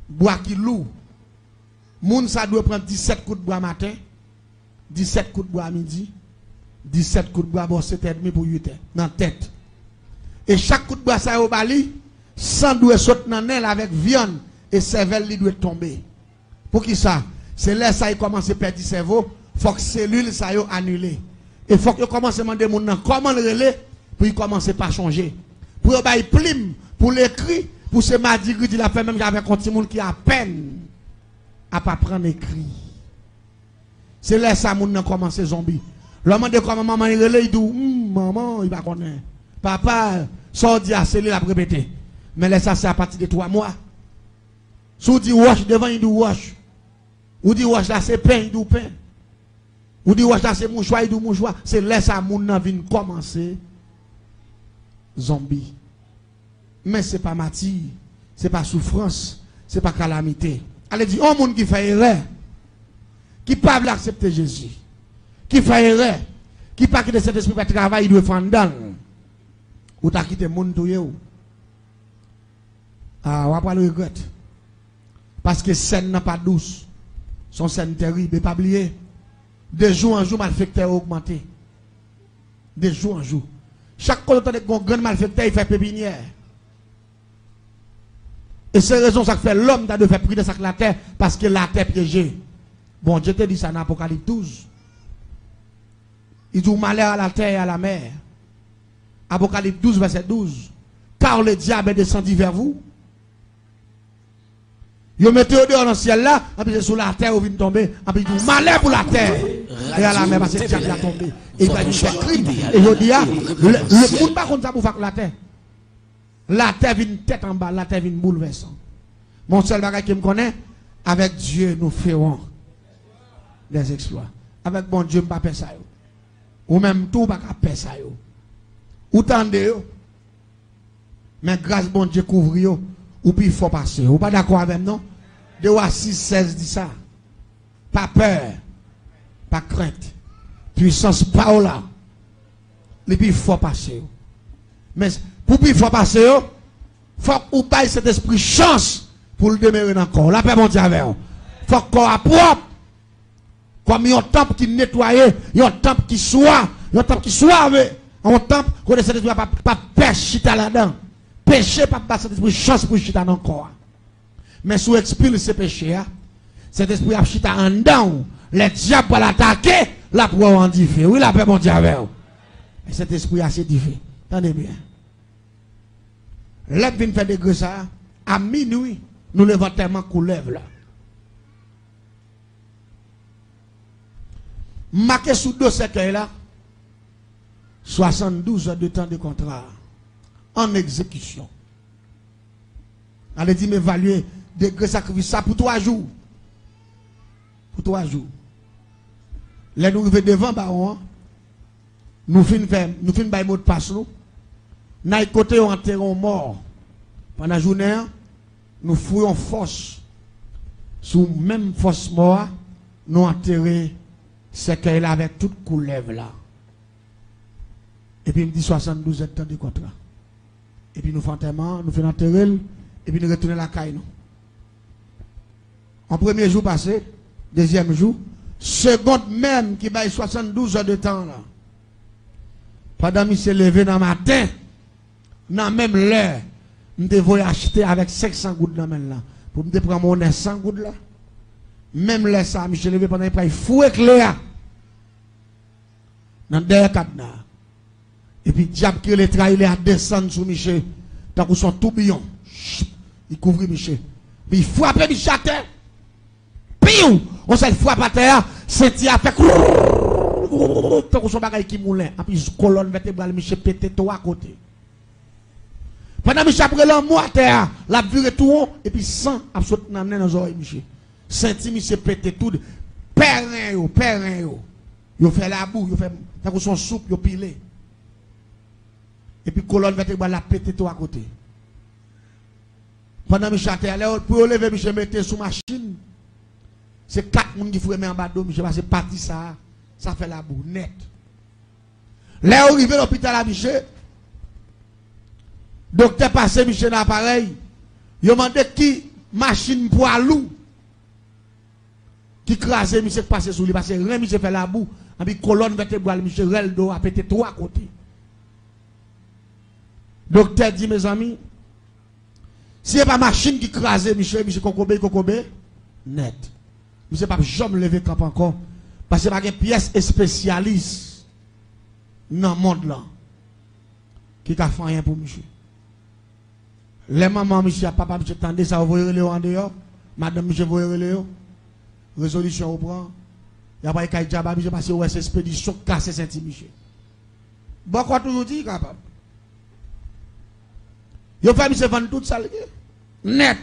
Bwa ki lou. Moun sa dwe pran disèt kout bwa maten, disèt kout bwa midi, disèt kout bwa bò sèt è dmi pou uit è, nan tèt. E chak kout bwa sa yo ba li, san dwe sot nan nen l avèk vyann, e sèvèl li dwe tonbe. Poukisa? Se lè sa li kòmanse pèdi sèvo, fòk selil sa yo anile. E fòk yo kòmanse mande moun nan kòman l rele, pou li kòmanse pa chonje. Pou yo ba li plim, pou l ekri, pou se madigridi l ap fè menm jan avèk yon timoun ki apèn ap aprann ekri. Se lè sa moun nan kòmanse zonbi. Lè w mande kòman manman li rele, li di w, "Humm, manman," li pa konnen. "Papa, sa w di a, se li l ap repete." Men lè sa, se apati de twa mwa. Si w di wòch devan, li di w wòch. Ou di wòch la se pen, li di w pen. Ou di wòch la se mouchwa, li di w mouchwa. Se lè sa moun nan vin kòmanse zonbi. Men se pa mati, se pa soufrans, se pa kalamite. Ale di, yon moun ki fè erè, ki pa vle aksepte Jezi, ki fè erè, ki pa kite Sentespri fè travay li dwe fè anndan l, ou ta kite moun touye w. A, w ap pral regrèt. Paske sèn nan pa dous. Se yon sèn terib. E pa bliye, de jou an jou, malfektè yo ogmante. De jou an jou. Chak kote w tande gen yon grenn malfektè, li fè pepinyè. E se rezon sa k fè lòm ta dwe fè pridans ak latè, paske latè pyeje. Bondye te di sa nan Apokalip douz. Il dit, malheur à la terre et à la mer. Apokalip douz, vèsè douz. Car le diable est descendu vers vous. Yo mete yo deyò nan syèl la, anpi se sou latè yo vin tonbe, anpi di, malè pou latè e a lamè, paske dyab la tonbe. E li pral vin fè krim. E jodi a, le, le moun pa konn sa pou fè ak latè. Latè vin tèt anba, latè vin boulvèsan. Men yon sèl bagay ke m konnen, avec Dieu nous ferons des exploits. Avèk Bondye, m pa pè sa yo. Ou menm tou, ou pa ka pè sa yo. Ou tande yo, men gras Bondye kouvri yo, ou pi fò pase yo. Ou pa dakò avè m, non? De Wa sis sèz di sa. Pa pè, pa krent. Pwisans pa w la, li pi fò pase yo. Men pou pi fò pase yo, fòk ou bay Sentespri chans pou l demere nan kò w. Lapè Bondye avè w. Fòk kò a pwòp. Kòm yon tanp ki netwaye, yon tanp ki swa, yon tanp ki swave, yon tanp kote Sentespri a p ap, p ap pè chita ladan. Peche p ap ba Sentespri chans pou chita nan kò a. Men si w ekspilse peche a, Sentespri a ap chita anndan w. Lè dyab pral atake, l ap wè w an dife. Wi, lapè Bondye avè w. Men Sentespri a se dife. Tande byen. Lè m vin fè degre sa a, a minwi, nou leve antèman koulèv la. M make sou do sèkèy la, swasanndouz è de tan de kontra an egzekisyon. Ale di m evalye degre sakrifis sa pou twa jou. Pou twa jou. Lè nou rive devan bawon an, nou fin fè, nou fin bay modpas nou. N al kote yo antere yon mò. Pandan jounen an, nou foure yon fòs. Sou menm fòs mò a, nou antere sèkèy la avèk tout koulèv la. Epi m di swasanndouz è de tan de kontra. Epi nou fè antèman an, nou fin antere l, epi nou retounen lakay nou. An premye jou pase, dezyèm jou, segond menm ki bay swasanndouz è de tan la. Pandan misye leve nan maten, nan menm lè, m te voye achte avèk senk san goud nan men l la. Pou m te pran monnen san goud la. Menm lè sa a, misye leve pandan li pral foure kle a nan dèyè kadna a. Epi dyab ki rele Trayilè a desann sou misye, tankou se yon toubiyon. Li kouvri misye. Epi li frape misye atè. Piw! Yon sèl frap atè a, senti a fè krrrr, tankou se yon bagay ki moulen. Epi kolòn vètebral misye pete twa kote. Pandan misye ap rele anmò atè a, l ap vire tou won, epi san ap sot nan nen, nan zòrèy misye. Senti misye pete tou. Pè ren yo, pè ren yo. Yo fè labou, yo fè tankou se yon soup, yo pile. Epi kolòn vètebral la pete twa kote. Pandan misye atè a, lè yo, pou yo leve misye mete sou machin, se kat moun ki foure men anba do misye, paske pati sa a, sa fè labou nèt. Lè yo rive lopital a misye, doktè pase misye nan aparèy, yo mande ki machin pwa lou ki kraze misye, k pase sou li, paske ren misye fè labou, anpi kolòn vètebral misye, rèl do a pete twa kote. Doktè di, mezanmi, si se pa machin ki kraze misye, misye kokobe, li kokobe nèt. Misye p ap janm leve kanpe ankò, paske pa gen pyès espesyalis nan mond lan ki ka fè anyen pou misye. Lè manman misye ak papa misye tande sa, yo voye rele yo andeyò, madanm misye voye rele yo, rezolisyon yo pran, y ap al kay dyab a misye, paske yo wè se espedisyon k kase senti misye. Bòkò toujou di li kapab. Yo fè misye vann tout sa l gen. Nèt.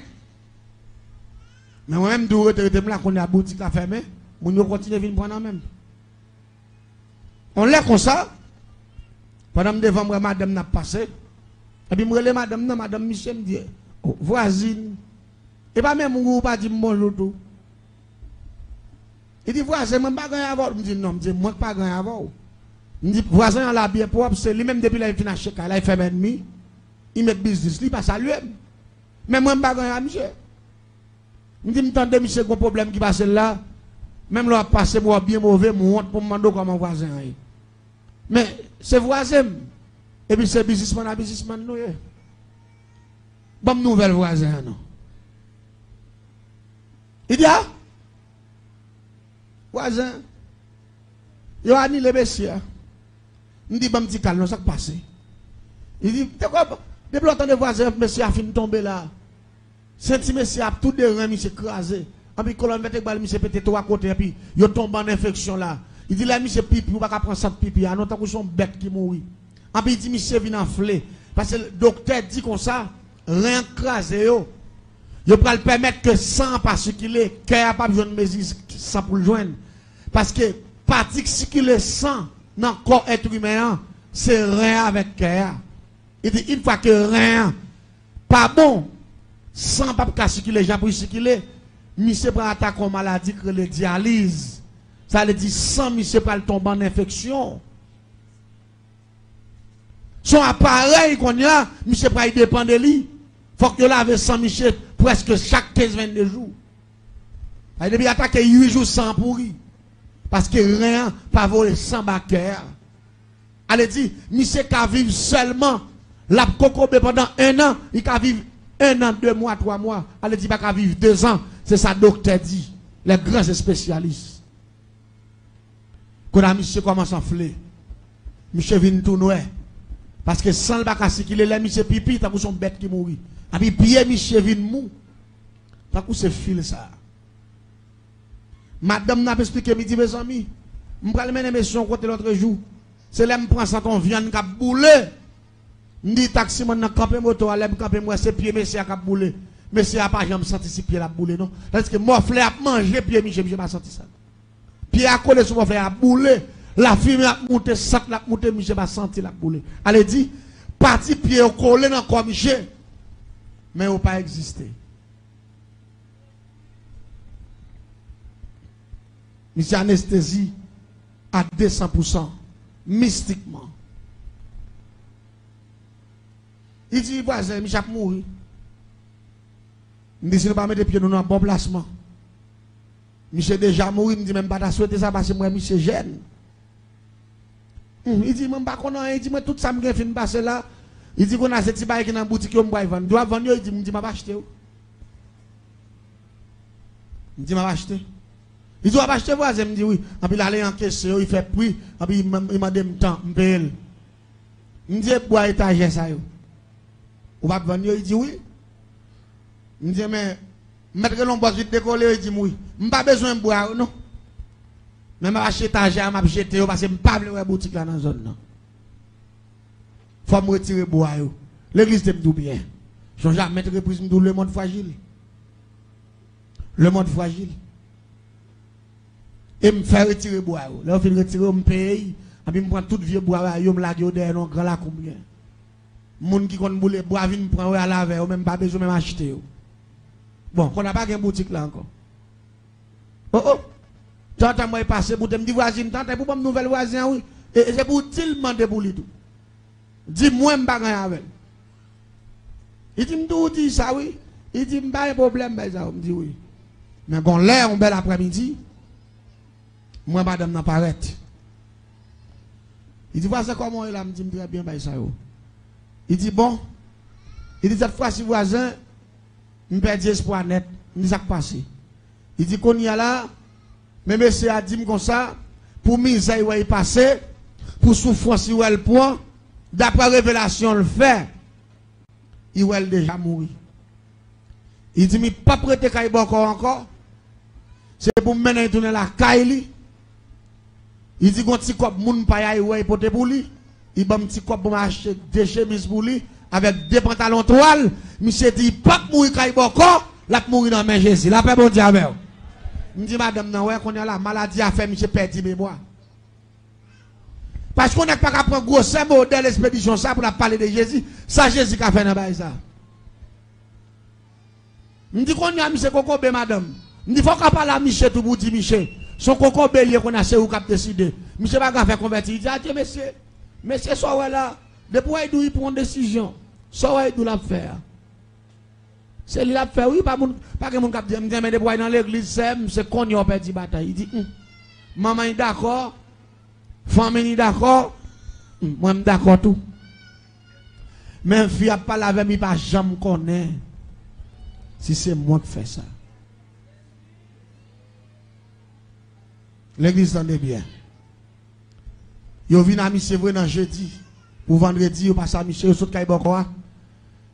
Men mwen menm, m toujou rete, rete m la, kounye a boutik la fèmen, moun yo kontinye vin pran nan men m. Yon lè konsa, pandan m devan, m wè madanm nan ap pase, epi m rele madanm nan, madanm misye, m di, "O, vwazin, e pa menm ou, ou pa di m bonjou tou?" Li di, "Vwazen, mwen m pa gen anyen avè w." M di, "Non," m di, "mwen k pa gen anyen avè w." M di, vwazen an la byen pwòp, se li menm depi lè l fin achte kay la, li fè m ènmi, li met biznis li, li pa salye m. Men mwen, m pa gen anyen a misye. M di, m tande misye gon pwoblèm ki pase l la, menm lè w ap pase, m wè w byen move, m wont pou m mande w kòman vwazen an ye. Men, se vwazen m. Epi se biznismann a biznismann nou ye. Ban m nouvèl vwazen an non. Li di, a? Vwazen, yo anile mesye a. M di, ban m ti kal non, sa k pase? Li di, te kwè, depi lè w tande vwazen an, mesye a fin tonbe la. Senti mesye a ap tou de ren misye kraze. Anpi kolòn vètebral misye pete twa kote, anpi yo tonbe an enfeksyon la. Li di, lè misye pipi, ou pa ka pran sant pipi a non, tankou se yon bèt ki mouri. Anpi li di, misye vin anfle. Paske doktè di konsa, ren an k kraze yo. Yo pral pèmèt ke san an pa sikile, kè a p ap jwenn mezi san pou l jwenn. Paske pati k sikile san nan kò èt imen an, se ren an avèk kè a. Li di, yon fwa ke ren an pa bon, san p ap ka sikile jan pou l sikile, misye pral atake yon maladi ki rele dyaliz. Sa vle di san misye pral tonbe an enfeksyon. Se yon aparèy kounye a, misye pral depann de li. Fòk yo lave san misye prèske chak kenz vennde jou. Sa vle di depi atake uit jou san an pouri. Paske ren an pa voye san ba kè a. Ale di, misye ka viv sèlman, l ap kokobe pandan en an, li ka viv en an, de mwa, twa mwa. Ale di, pa ka viv de zan, se sa doktè di, les grands spécialistes. Kounye a misye kòmanse anfle. Misye vin tou nwè. Paske san l pa ka sikile, lè misye pipi, tankou se yon bèt ki mouri. Epi pye misye vin mou. Tankou se fil sa. Madanm nan ap esplike m, li di, mezanmi, m pral mennen mesye yon kote lòtrejou. Se lè m pran sant yon vyann k ap boule. M di taksimann nan kanpe moto a, lè m kanpe m wè se pye mesye a k ap boule. Mesye a pa janm santi si pye l ap boule non. Tandiske mòflè ap manje pye misye, misye pa santi sa. Pye a kole sou mòflè a ap boule. Lafimen ap moute, sant la ap moute, misye pa santi l ap boule. Ale di, pati pye yo kole nan kò misye, men yo pa egziste. Misye anestezi a de san pou san, mistikman. Li di vwazen, misye ap mouri. M di, si nou pa mete pye nou nan bon plasman, misye deja mouri. M di, men m pa ta swete sa, paske m wè misye jèn. Hmm, li di, mwen m pa konn anyen. Li di, mwen, tout sa m gen fin pase la. Li di, kounye a se ti bagay ki nan boutik yo m pral vann. Di w ap vann yo? Li di, m di, m ap achte yo. M di, m ap achte. Li di, w ap achte vwazen? M di, wi. Anpi l ale ankese yo, li fè pri, anpi li man-, li mande m tan, m peye l. M di, e bwa etajè sa yo, ou p ap vann yo? Li di, wi. M di, men, m mèt rele yon bòs vit dekole yo? Li di m, wi. M pa bezwen bwa yo non. Men m ap achte etajè a, m ap jete yo, paske m pa vle wè boutik la nan zòn nan. Fò m retire bwa yo. Legliz te m di w byen. Sonje a maintes reprises m di w, le monde fragile. Le monde fragile. E m fè retire bwa yo. Lè yo fin retire yo, m peye y. Epi m pran tout vye bwa yo, m lage yo dèyè nan yon gran lakou m gen. Moun ki konn boule bwa vin pran yo, al avè yo, men m pa bezwen menm achte yo. Bon, kounye a pa gen boutik la ankò. O, o! Tantan mwen pase boute, m di vwazen, tantan pou ban m nouvèl vwazen an, wi. E, e se pou di l mande pou li tou. Di mwen m pa gen anyen avè l. Li di m tou, ou di sa, wi. Li di m pa gen pwoblèm, bay sa yo. M di wi. Men gon lè, yon bèl aprèmidi, m wè madanm nan parèt. Li di, vwazen, kòman w ye la? M di m trè byen, bay sa yo. Li di, bon. Li di, sèt fwa si vwazen, m pèdi espwa nèt. M di, sa k pase? Li di, kounye a la, men mesye a di m konsa, pou mizè li wè li pase, pou soufrans li wè l pran, daprè revelasyon l fè, li wè l deja mouri. Li di m li p ap rete kay bòkò ankò. Se pou m mennen l tounen lakay li. Li di gon ti kòb moun pa y a, li wè li pote pou li. Li ban m ti kòb pou m achte de chemiz pou li avèk de pantalon twal. Misye di li p ap mouri kay bòkò, l ap mouri nan men Jezi. Lapè Bondye avè w. M di madanm nan, wè kounye a la, maladi a fè misye pèdi memwa. Paske yon nèg pa ka pran gwosè modèl espedisyon sa pou l ap pale de Jezi. Sa Jezi ka fè nan bagay sa? M di kounye a misye kokobe madanm. M di fò w ka pale a misye tou pou w di misye, Se yon kokobe li ye kounye a, se ou k ap deside. Misye pa gen afè konvèti. Li di, adye mesye. Mesye, sa w wè la, depi w wè Idou, li pran yon desizyon. Sa w wè Idou l ap fè a? Se li l ap fè, wi. Pa moun, pa gen moun k ap di, m di, men depi w al nan legliz, sè m, se kounye a w pèdi batay. Li di, hmm. Manman li dakò, fanmi li dakò, hmm, mwen m dakò tou. Men fi ap pale avè m, li pa janm konnen si se mwen k fè sa. Legliz, tande byen. Yo vin a misye vre nan jedi. Pou vandredi, yo pase a misye, yo sot kay bòkò a.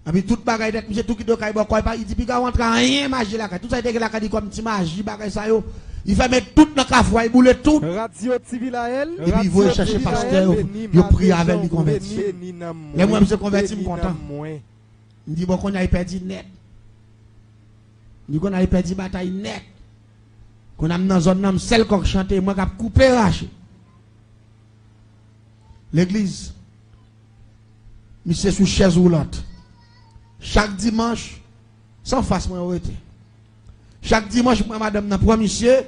Epi tout bagay nèt, misye tou kite yo kay bòkò a, epi li di piga w antre anyen maji lakay. Tout sa li te gen lakay li kòm ti maji, bagay sa yo. Li fèmen tout nan kafou a, li boule tout. Radio T V L, epi li voye chèche pastè yo, yo priye avè l, li konvèti. Lè m wè misye konvèti, m kontan. M di, bon, kounye a li pèdi nèt. M di, kounye a li pèdi batay nèt. Kounye a m nan zòn nan, m sèl kòk chante, mwen k ap koupe rache. Legliz, misye sou chèz woulant. Chak dimanch, se anfas mwen yo rete. Chak dimanch, mwen, madanm nan pran misye,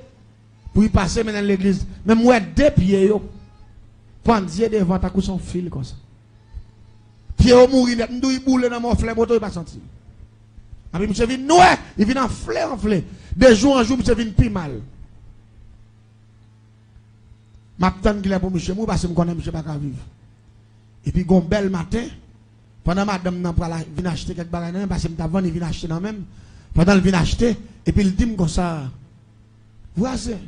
pou li pase mennen l legliz. Men m wè de pye yo pandye devan tankou se yon fil konsa. Pye yo mouri nèt. M di w, li boule nan mòflè moto, li pa santi l. Epi misye vin nwè, li vin anfle, anfle. De jou an jou, misye vin pi mal. M ap tann kilè pou misye mouri, paske m konnen misye pa ka viv. Epi gon bèl maten, pandan madanm nan pral a-, vin achte kèk bagay nan men, paske m t ap vann, li vin achte nan men m. Pandan l vin achte, epi l di m konsa, vwazen,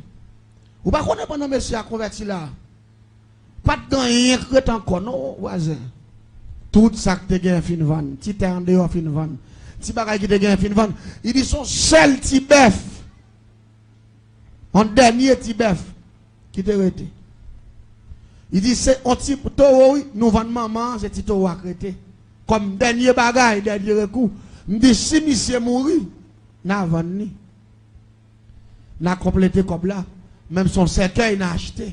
ou pa konnen pandan mesye a konvèti la, pa t gen anyen k ret ankò non, vwazen. Tout sa k te genyen fin vann, ti tè andeyò fin vann, ti bagay ki te genyen fin vann. Li di se yon sèl ti bèf, yon dènye ti bèf ki te rete. Li di se yon ti towo, wi, nou vann manman an, se ti towo a k rete. Kòm dènye bagay, dènye rekou. M di si misye mouri, n a vann li. N a konplete kòb la. Menm se yon sèkèy n a achte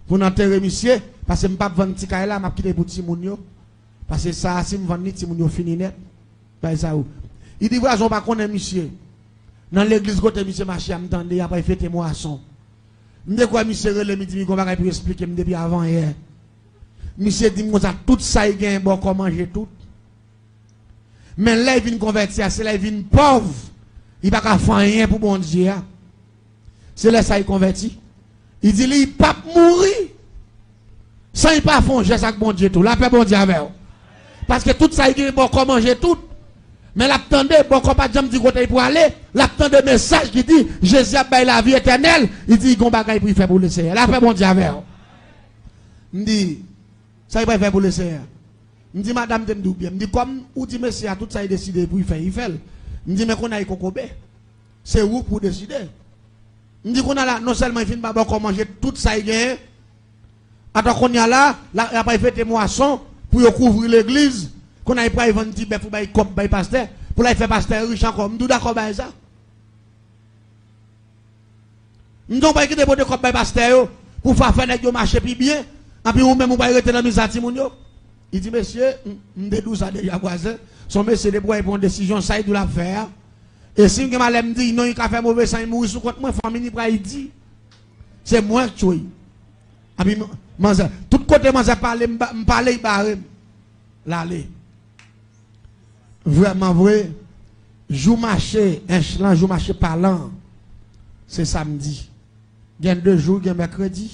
pou n antere misye, paske m p ap vann ti kay la, m ap kite pou timoun yo. Paske sa a, si m vann li, timoun yo fini nèt. Bay sa ou. Li di vwazen, ou pa konnen misye. Nan legliz kote misye mache a, m tande y ap al fete mwason. M te kwè misye rele m, li di m li gon bagay pou l esplike m depi avanyè. Misye di m konsa, tout sa li genyen bòkò manje tout. Men lè l vin konvèti a, se lè l vin pòv, li pa ka fè anyen pou Bondye a. Se lè sa l konvèti. Li di li p ap mouri san li pa fè yon jès ak Bondye tou. Lapè Bondye avè w. Paske tout sa l gen, bòkò manje tout. Men l ap tande, bòkò pa t janm di kote l prale. L ap tande mesaj ki di Jezi ap bay lavi etènèl. Li di li gon bagay pou l fè pou Lesenyè. Lapè Bondye avè w. M di, sa l pral fè pou Lesenyè? M di madanm, te m di w byen. M di kòm ou di mesye a tout sa l deside pou l fè, li fè l. M di men kounye a li kokobe. Se ou pou w deside. M di kounye a la, non sèlman li fin ba bòkò manje tout sa l genyen, atò kounye a la, la, y ap al fete mwason pou yo kouvri legliz. Kounye a li pral vann ti bèf ou bay kòb bay pastè, pou l al fè pastè rich ankò. M di w dakò bay sa? M di w pa kite pote kòb bay pastè yo pou fa fè nèg yo mache pi byen, anpi ou menm ou pral rete nan mizè a timoun yo. Li di mesye, m, m te di w sa deja vwazen, se yon mesye depi w wè l pran yon desizyon, sa l di w l ap fè a. E si m gen malè m di non, li ka fè move san li mouri sou kont mwen, fanmi li pral di se mwen k tchwe l. Anpi m, manzè, tout kote manzè pale, m ba, m pale, li bare m. L ale. Vrèman vre, jou mache ench lan, jou mache palan, se samdi. Gen de jou, gen mèkredi.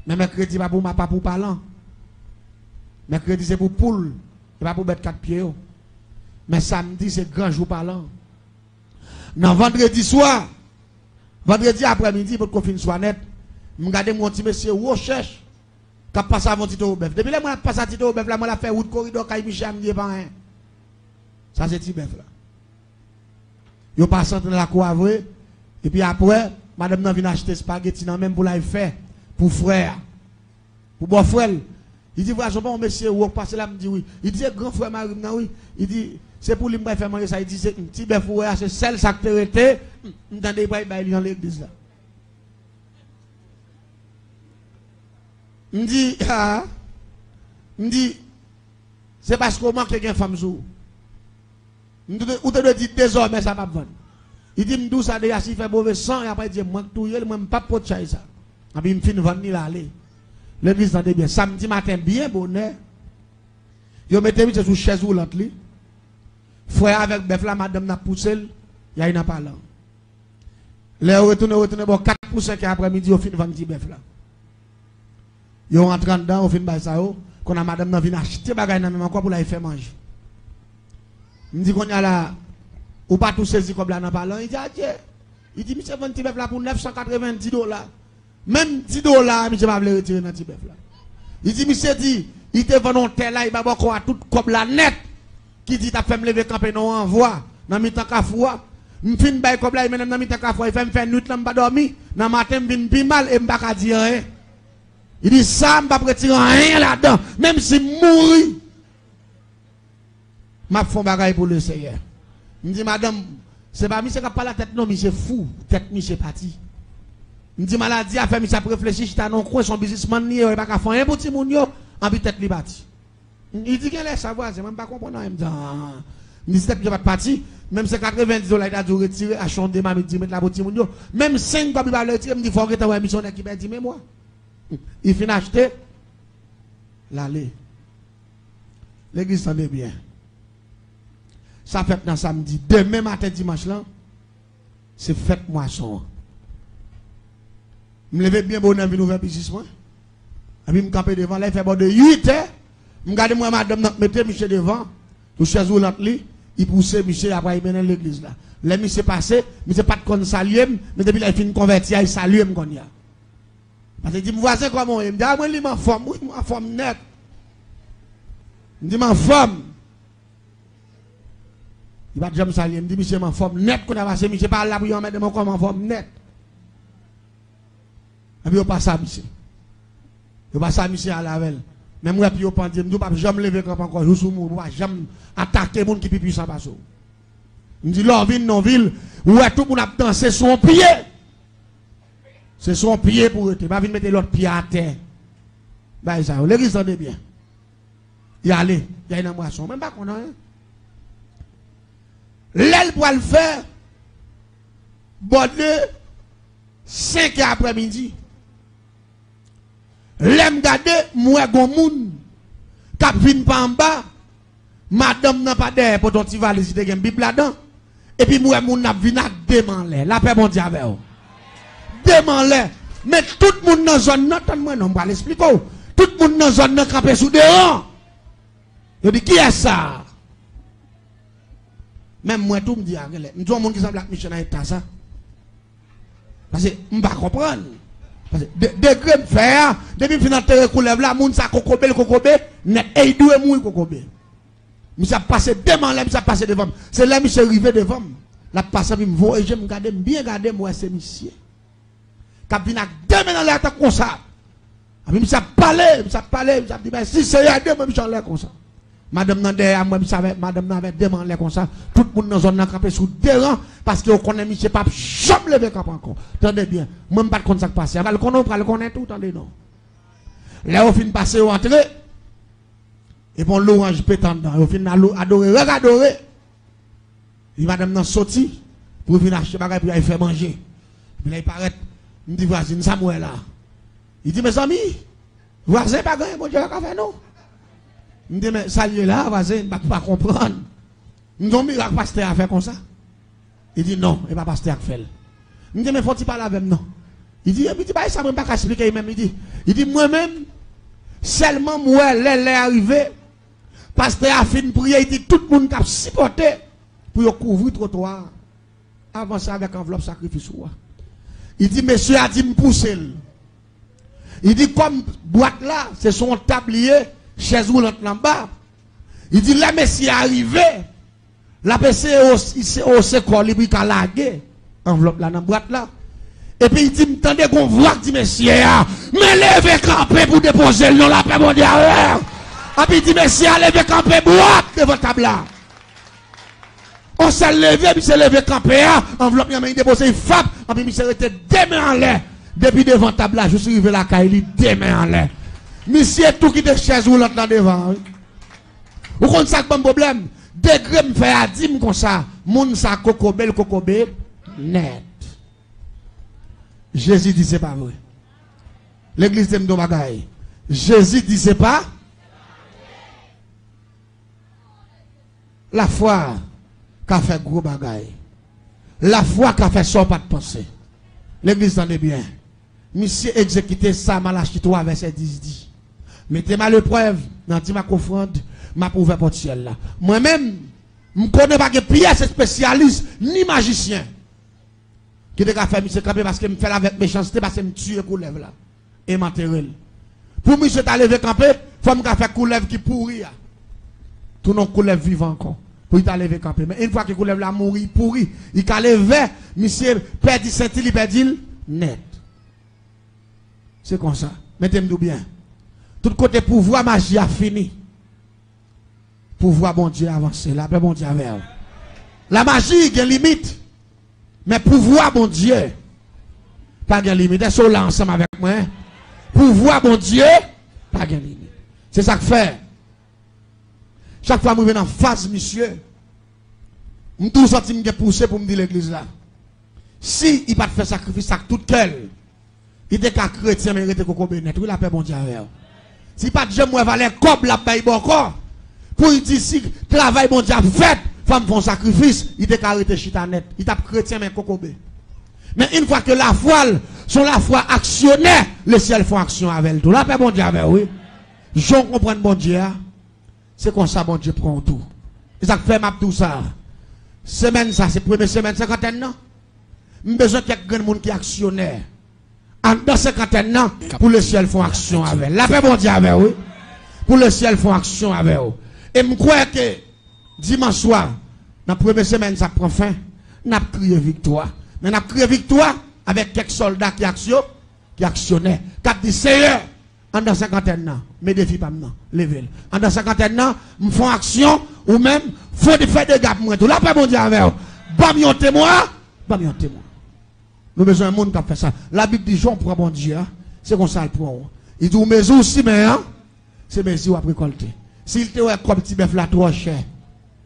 Men mèkredi pa pou ma, pa pou palan. Mèkredi se pou poul, e pa pou bèt kat pye yo. Men samdi se gran jou palan. Nan vandredi swa, vandredi aprèmidi, potko fin swa nèt, m gade m wè yon ti mesye wo chèch k ap pase avè yon ti towo bèf. Depi lè m wè l ap pase a ti towo bèf la, m wè l ap fè wout koridò kay misye a, m di e pa anyen. Sa se ti bèf la. Yo pase antre nan lakou a vre, epi aprè, madanm nan vin achte espageti nan men m pou l al fè pou frè a, pou bòfrè l. Li di vwazen, pa yon mesye wo k pase la? M di wi. Li di se gran frè mari m nan wi. Li di se pou li m pral fè manje sa. Li di se, hmm, ti bèf ou wè a, se sèl sa k te rete. Hmm, m tande li pral bay li nan legliz la. M di, ah. M di, se paske w manke gen fanm sou ou. M di, ou te dwe di dezòmè sa p ap vann. Li di m, "Di w sa deja, si l fè move san, y ap di mwen k touye l, mwen m p ap pot chay sa." Epi m fin vann li, l ale. Legliz, tande byen. Samdi maten, byen bonè, yo mete misye sou chèz woulant li. Frè a avèk bèf la, madanm nan ap pouse l, y ale nan palan. Lè yo retounen, yo retounen bò kat pou senk è aprèmidi, yo fin vann ti bèf la. Yo rantre anndan, yo fin bay sa yo. Kounye a madanm nan vin achte bagay nan men m ankò pou l al fè manje. M di, "Kounye a la, ou pa tou sezi kòb la nan palan?" Li di, "Adye." Li di, "Misye vann ti bèf la pou nèf san katrevenndis dola." Menm di dola a, misye pa vle retire nan ti bèf la. Li di, misye di, li te vann yon tè la, li ba bòkò a tout kòb la nèt. Ki di, t ap fè m leve kanpe nan yon anvwa, nan mitan kafou a. M fin bay kòb la, li mennen m nan mitan kafou a, li fè m fè nwit lan, m pa dòmi. Nan maten, m vin pi mal e m pa ka di anyen. Li di, "Sa, m p ap retire anyen ladan, menm si m mouri." M ap fè yon bagay pou Leseyè. M di, "Madanm, se pa misye k ap pale a tèt non, misye fou, tèt misye pati." M di, "Maladi a fè misye ap reflechi, chita nan yon kwen, se yon biznismann li ye, li pa ka fè anyen pou timoun yo, anpi tèt li pati." Li di, "Genlè sa, vwazen, mwen m pa konprann anyen." M di, "Ah." M di, "Si tèt misye pa t pati, menm se katrevenndis dola li ta di w retire, achte yon de mamit diri, met la pou timoun yo. Menm senk kòb li pa vle retire." M di, "Fò w gentan wè misye yon nèg ki pèdi memwa." Li fin achte, l ale. Legliz, tande byen. Sa fèt nan samdi. Demen maten dimanch lan, se fèt mwason an. M leve byen bonè, m vin ouvè biznis mwen. Epi m kanpe devan, lè l fè bò de uit è, m gade, m wè madanm nan k mete misye devan, sou chèz woulant li, li pouse misye, apre li mennen l legliz la. Lè misye pase, misye pa t konn salye m, men depi lè l fin konvèti a, li salye m kounye a. Paske li di m, "Vwazen, kòman w ye?" M di, "A, mwen li m anfòm, wi, m anfòm nèt." M di, "M anfòm." Li pa t janm salye m, m di, "Misye, m anfòm nèt kounye a, paske misye pa al lapriyè anmède m ankò, m anfòm nèt." Epi yo pase a misye. Yo pase a misye, ale avè l. Men m wè pye yo pandye, m di, "Ou p ap janm leve kanpe ankò, jous ou mouri, ou pa janm atake moun ki pi pwisan pase w." M di, "Lè w vin nan yon vil, ou wè tout moun ap danse sou yon pye. Se sou yon pye pou w rete. Pa vin mete lòt pye atè." Bagay sa yo. Legliz, tande byen. Y ale, y ale nan mwason. Mwen m pa konn anyen. Lè l pral fè bò de senk è aprèmidi, lè m gade, m wè gon moun k ap vin pa anba, madanm nan pa dèyè pote yon ti valiz, li te gen Bib ladan. Epi m wè moun nan ap vin ak de men anlè. Lapè Bondye avè w. De men anlè. Men tout moun nan zòn nan, tann mwen non, m pral esplike w. Tout moun nan zòn nan kanpe sou de ran. Yo di, "Kiyès sa a?" Men mwen tou, m di, "A, genlè." M di, "Yon moun ki sanble ak misye nan eta sa." Paske m pa konprann. Paske de-, degre m fè a, depi m fin antere koulèv la, moun sa kokobe l kokobe nèt. E l dwe mouri kokobe. Misye ap pase de men anlè, misye ap pase devan m. Se lè misye rive devan m, l ap pase, epi m voye je m gade, m byen gade, m wè se misye k ap vin ak de men anlè tankou konsa. Epi misye ap pale, misye ap pale, misye ap di, "Mèsi Seyè, de men misye anlè konsa." Madanm nan dèyè a, m wè misye avè, madanm nan avè de men anlè konsa. Tout moun nan zòn nan kanpe sou de ran, paske yo konnen misye p ap janm leve kanpe ankò. Tande byen, mwen m pa t konn sa k pase. Pral konnen, pral konnen tou, tande non. Lè yo fin pase, yo antre. Epi yon lwanj pete anndan. Yo fin alo-, adore, rèk adore. Epi madanm nan soti pou vin achte bagay pou y al fè manje. Epi lè l parèt, m di, "Vwazin, sa m wè la?" Li di, "Mezanmi, vwazen, pa gen anyen Bondye pa ka fè non." M di, "Men sa l ye la, vwazen, m pa, pa konprann." M di, "Yon mirak pastè a fè konsa?" Li di, "Non, e pa pastè a k fè l." M di, "Men fò w ti pale avè m non." Li di, "Epi ti bagay sa mwen m pa ka esplike li menm," li di. Li di, "Mwen menm, sèlman m wè lè lè a rive, pastè a fin priye, li di tout moun k ap sipòte pou yo kouvri twotwa a, avanse avèk anvlòp sakrifis ou a." Li di, "Mesye a di m pouse l." Li di, "Kòm bwat la, se sou yon tab li ye, chèz woulant lan anba." Li di, "Lè mesye a rive, l ap eseye os-, ose kò li pou l ka lage anvlòp la nan bwat la." Epi li di, "M tande gon vwa k di mesye a, 'Men leve kanpe pou depoze l non, lapè Bondye avè w.'" Epi li di mesye a leve kanpe bwat devan tab la. On sèl leve, misye leve kanpe a, anvlòp li nan men li depoze, li fap, epi misye rete de men anlè, depi devan tab la jis rive lakay li, de men anlè. Misye tou kite chèz woulant lan devan, wi. Ou konn sa k ban m pwoblèm? Degre m fè a di m konsa, moun sa kokobe l kokobe, nèt. Jezi di se pa vre. Legliz, tande m di yon bagay. Jezi di se pa. Lafwa ka fè gwo bagay. Lafwa ka fè sa w pa t panse. Legliz, tande byen. Misye egzekite sa Malachi twa vèsè dis di. Mete m a leprèv nan dim ak ofrann, m ap ouvè pòt syèl la. Mwen menm, m konnen pa gen pyès espesyalis ni majisyen ki te ka fè misye kanpe, paske m fè l avèk mechanste, paske m tiye koulèv la e m antere l. Pou misye ta leve kanpe, fò m ka fè koulèv ki pouri a tounen yon koulèv vivan ankò, pou li ta leve kanpe. Men yon fwa ke koulèv la mouri, pouri, li ka leve, misye pèdi senti, li pèdi l nèt. Se konsa. Mete m di w byen. Tout kote pouvwa maji a fini, pouvwa Bondye avanse. Lapè Bondye avè w. Lamaji gen limit, men pouvwa Bondye pa gen limit. Èske w la ansanm avèk mwen? Pouvwa Bondye pa gen limit. Se sa k fè, chak fwa m rive nan faz misye, m toujou santi m gen pouse pou m di legliz la, si li pa t fè sakrifis ak tout kè l, li te ka kretyen, men li rete kokobe nèt. Wi, lapè Bondye avè w. Si li pa t janm wè valè kòb l ap bay bòkò, pou li di si travay Bondye ap fèt, fò m fè yon sakrifis, li te ka rete chita nèt. Li t ap kretyen, men kokobe. Men yon fwa ke lafwa l se yon lafwa aksyonè, lesyèl fè yon aksyon avè l tou. Lapè Bondye avè w, wi. Jan w konprann Bondye a, se konsa Bondye pran w tou. E sa k fè m ap di w sa. Semèn sa, se premye semèn senkantèn nan. M bezwen kèk grenn moun ki aksyonè anndan senkantèn nan pou lesyèl fè yon aksyon avè l. Lapè Bondye avè w, wi. Pou lesyèl fè yon aksyon avè w. E m kwè ke dimanch swa, nan premye semèn sa ap pran fen, n ap kriye viktwa. Men n ap kriye viktwa avèk kèk sòlda ki aksyo-, ki aksyonè, k ap di, Seyè, anndan senkantèn nan, men defi pa m nan, leve l. Anndan senkantèn nan, m fè yon aksyon, ou menm, fè de, fè dega pou mwen tou. Lapè Bondye avè w. Ban m yon temwen, ban m yon temwen. Nou bezwen moun k ap fè sa. Labib di, jan w pran Bondye a, se konsa l pran w. Li di w, mezi w simen an, se mezi w ap rekòlte. Si l te wè kòb ti bèf la twò chè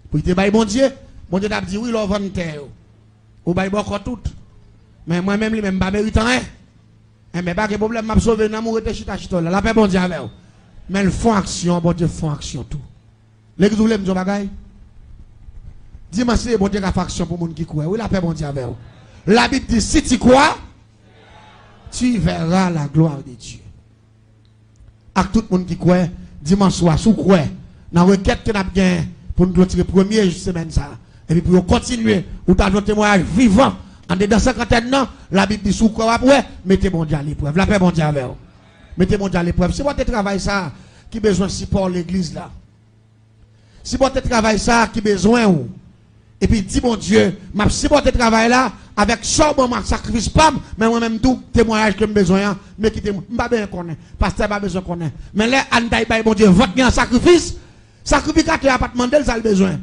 pou li te bay Bondye, Bondye t ap di, wi, lè w vann tè yo, ou bay bòkò tout. Men mwen menm, li menm, m pa merite anyen. Enben, pa gen pwoblèm, m ap sove nanm ou, rete chita, chita w la. Lapè Bondye avè w. Men l fè yon aksyon, Bondye fè yon aksyon tou. Legliz, ou vle m di yon bagay? Dimanch, Bondye ka fè aksyon pou moun ki kwè. Wi, lapè Bondye avè w. Labib di, si tu crois, tu verras la gloire de Dieu. Ak tout moun ki kwè, dimanch swa, si w kwè nan rekèt ke n ap gen pou n klotire premye semèn sa a, epi pou yo kontinye, ou ta jwenn yon temwayaj vivan andedan senkantèn nan. Labib di, si w kwè, w ap wè. Mete Bondye aleprèv. Lapè Bondye avè w. Mete Bondye aleprèv. Sipòte travay sa a ki bezwen sipò legliz la. Sipòte travay sa a ki bezwen w. Epi di Bondye, m ap sipòte travay la avèk sa w ban mwen ak sakrifis pa m, men mwen menm tou, temwayaj ke m bezwen an, men kite m, m pa bezwen konnen. Pastè pa bezwen konnen. Men lè Ann t al bay Bondye vant li an sakrifis, sakrifikatè a pa t mande l sa l bezwen.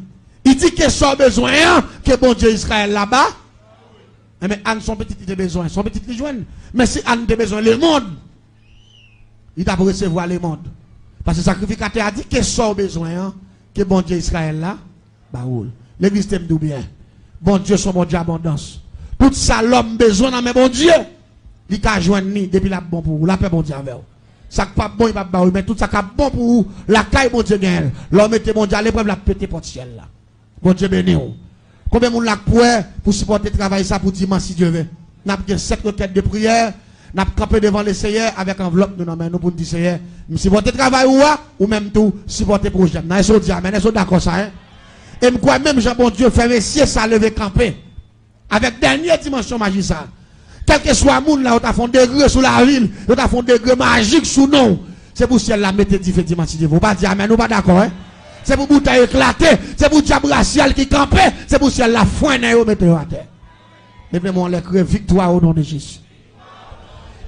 Li di ke sa w bezwen an, ke Bondye Izrayèl la ba. Enben, Ann se yon pitit li te bezwen, se yon pitit li jwenn. Men si Ann te bezwen lemonn, li t ap resevwa lemonn. Paske sakrifikatè a di, ke sa w bezwen an, ke Bondye Izrayèl la ba ou l. Legliz, te m di w byen, Bondye se yon Bondye abondans. Tout sa lòm bezwen nan men Bondye, li ka jwenn li depi l ap bon pou ou. Lapè Bondye avè w. Sa k p ap bon, li p ap ba ou, men tout sa k ap bon pou ou, lakay Bondye genyen l. Lè w mete Bondye aleprèv, l ap pete pòt syèl la. Bondye beni w. Konbyen moun la k prè pou sipòte travay sa pou dimanch, si Dye ve? N ap gen sèt rekèt de priyè. N ap kanpe devan Leseyè avèk anvlòp nou nan men nou pou n di, Seyè, m sipòte travay ou a, ou menm tou sipòte pwojè m nan. Èske w di amèn? Èske w dakò sa, en? E m kwè menm jan Bondye fè mesye sa leve kanpe avèk dènye dimansyon maji sa. Kèlkeswa moun la, yo ta fè yon degre sou lavi l, yo ta fè yon degre majik sou non w. Se pou syèl la mete dife dimanch, si Dye ve. Ou pa di amèn, ou pa dakò, en? Se pou boutèy eklate, se pou dyab rasyal ki kanpe, se pou syèl la fwennen yo, mete yo atè. Leve men w anlè, kriye viktwa o non de Jezi.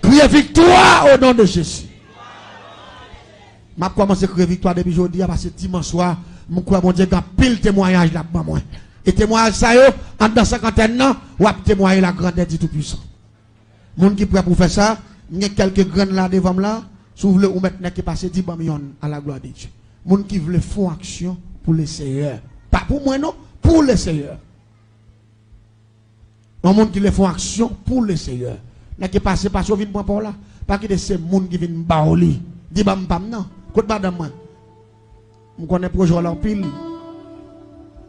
Kriye viktwa o non de Jezi. M ap kòmanse kriye viktwa depi jodi a, paske dimanch swa, m kwè Bondye gen anpil temwayaj l ap ban mwen. E temwayaj sa yo, anndan senkantèn nan, w ap temwaye lagrandè di Toupuisan. Moun ki prè pou fè sa, m gen kèlke grenn la devan m la, si w vle ou mèt nèk e pase, di ban m yonn, a la glwa de Dye. Moun ki vle fè yon aksyon pou Leseyè. Pa pou mwen non, pou Leseyè. Yon moun ki vle fè yon aksyon pou Leseyè. Nèg ki pase, pase, yo vin pran pa w la. Pa kite se moun ki vin ba w li. Di, "Ban m pa m nan. Kot madanm mwen?" M konnen pwojè w la anpil.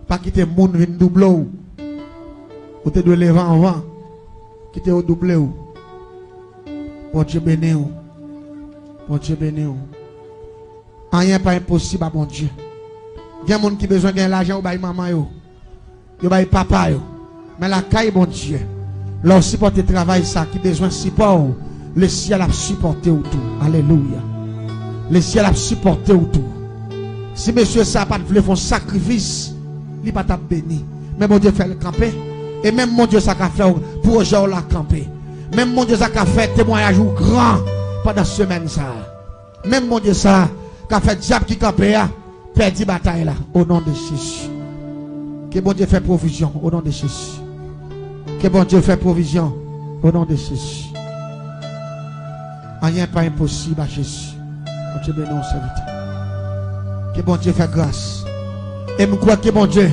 Pa kite moun vin double w. Ou te dwe leve anvan. Kite yo double w. Bondye beni w. Bondye beni w. Anyen pa enposib a Bondye. Gen moun ki bezwen gen lajan, yo bay manman yo. Yo bay papa yo. Men lakay Bondye, lè w sipòte travay sa ki bezwen sipò w, lesyèl ap sipòte w tou. Alelouya. Lesyèl ap sipòte w tou. Si mesye sa pa t vle fè yon sakrifis, li pa t ap beni. Men Bondye fè l kanpe. E menm Bondye sa ka fè w pwojè w la kanpe. Menm Bondye sa ka fè temwayaj ou gran pandan semèn sa a. Menm Bondye sa a ka fè dyab ki kanpe a pèdi batay la, o non de Jezi. Ke Bondye fè pwovizyon, o non de Jezi. Ke Bondye fè pwovizyon, o non de Jezi. Anyen pa enposib a Jezi. Bondye beni w, sèvitè. Ke Bondye fè gras. E m kwè ke Bondye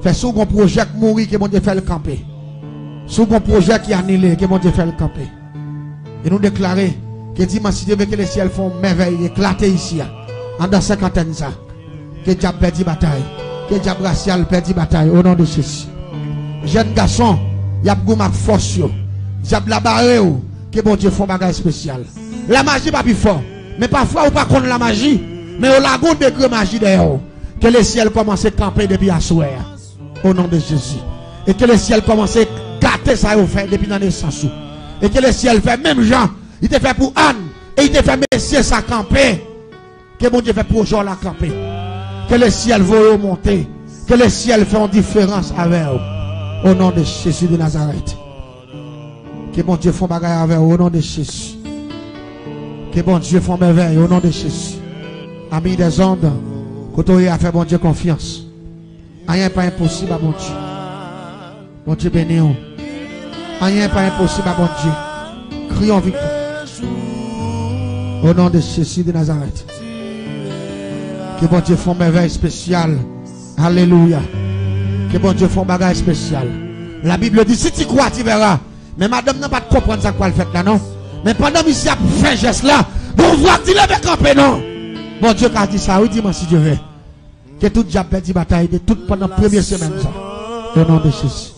fè, si w gon pwojè k mouri, ke Bondye fè l kanpe. Si w gon pwojè ki anile, ke Bondye fè l kanpe. E nou deklare ke dimanch, si Dye vle, ke lesyèl fè yon mèvèy eklate isi a, anndan senkantèn sa. Ke dyab pèdi batay. Ke dyab rasyal pèdi batay, o non de Jezi. Jèn gason, y ap goumen ak fòs yo. Dyab la bare w, ke Bondye fè yon bagay espesyal. Lamaji pa pi fò. Men pafwa ou pa konn lamaji, men yo lage yon degre maji dèyè w. Ke lesyèl kòmanse kanpe depi aswè a. O non de Jezi. E ke lesyèl kòmanse gate sa yo fè depi nan nesans ou. E ke lesyèl fè menm jan li te fè pou Ann, e li te fè mesye sa kanpe. Ke Bondye fè pwojè w la kanpe. Ke lesyèl voye w monte. Ke lesyèl fè yon diferans avè w. O non de Jezi de Nazarèt. Ke Bondye fè yon bagay avè w, o non de Jezi. Ke Bondye fè yon mèvèy, o non de Jezi. Ami dèzòd, kote w ye a, fè Bondye konfyans. Anyen pa enposib a Bondye. Bondye beni w. Anyen pa enposib a Bondye. Kriye yon viktwa. O non de Jezi de Nazarèt. Ke Bondye fè yon mèvèy espesyal. Alelouya. Ke Bondye fè yon bagay espesyal. Labib di, "Si tu crois, tu verras." Men madanm nan pa t konprann sa k pral fèt la, non. Men pandan misye ap fè jès la, gon vwa k di, "Leve kanpe, non." Bondye ka di sa, wi, dimanch, si Dye vle. Ke tout dyab pèdi batay de tout pandan premye semèn sa. O non de Jezi.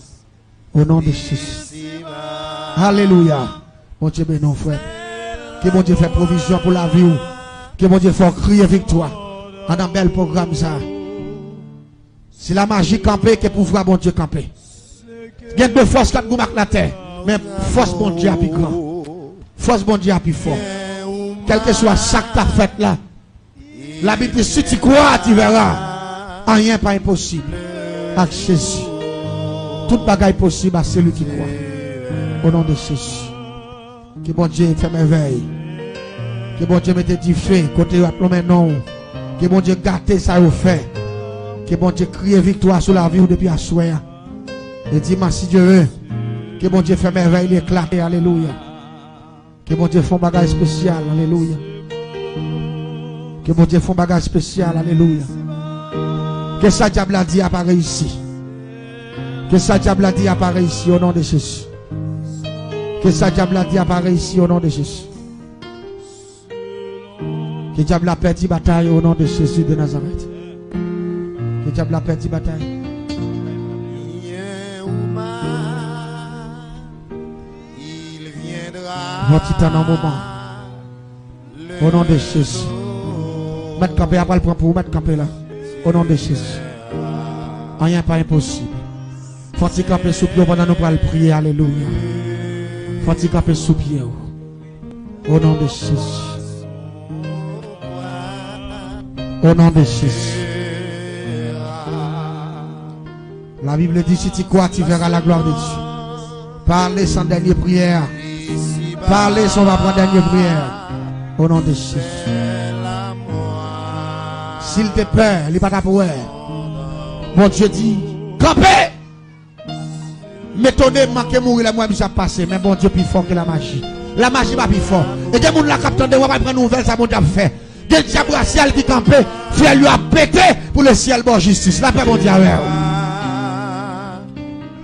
O non de Jezi. Alelouya. Bondye beni w, frè. Ke Bondye fè pwovizyon pou lavi w. Ke Bondye fè w kriye viktwa. Anndan bèl pwogram sa. Si lamaji kanpe, ke pouvwa Bondye kanpe. Gen de fòs k ap goumen ak latè, men fòs Bondye a pi gran. Fòs Bondye a pi fò. Kèlkeswa sa k ta fèt la, Labib di, "Si tu crois, tu verras." Anyen pa enposib ak Jezi. Tout bagay posib a seli ki kwè. O non de Jezi. Ke Bondye fè mèvèy. Ke Bondye mete dife kote yo ap nonmen non w. Ke Bondye gate sa yo fè. Ke Bondye kriye viktwa sou lavi w depi aswè a. E dimanch, si Dye vle, ke Bondye fè mèvèy li eklate. Alelouya. Ke Bondye fè yon bagay espesyal. Alelouya. Ke Bondye fè yon bagay espesyal. Alelouya. Ke sa dyab la di a pa reyisi. Ke sa dyab la di a pa reyisi, o non de Jezi. Ke sa dyab la di a pa reyisi, o non de Jezi. Ke dyab la pèdi batay, o non de Jezi de Nazarèt. Ke dyab la pèdi batay. Fò ti tann yon moman. O non de Jezi. Mèt kanpe a pral pran pou ou, mèt kanpe la. O non de Jezi. Anyen pa enposib. Fò ti kanpe sou pye w pandan nou pral priye, alelouya. Fò ti kanpe sou pye w. O non de Jezi. O non de Jezi. Labib di, "Si tu crois, tu verras la gloire de Dieu." Pale san dènye priyè. Pale san w va pran dènye priyè. O non de Jezi. Si l te pè, li pa t ap wè. Bondye di, "Kanpe!" M etone, m manke mouri lè m wè misye ap pase, men Bondye pi fò ke lamaji. Lamaji pa pi fò. E gen moun la k ap tande, w ap aprann nouvèl sa Bondye ap fè. Gen dyab rasyal ki kanpe, fyèl yo ap pete pou lesyèl ba w jistis. Lapè Bondye avè w.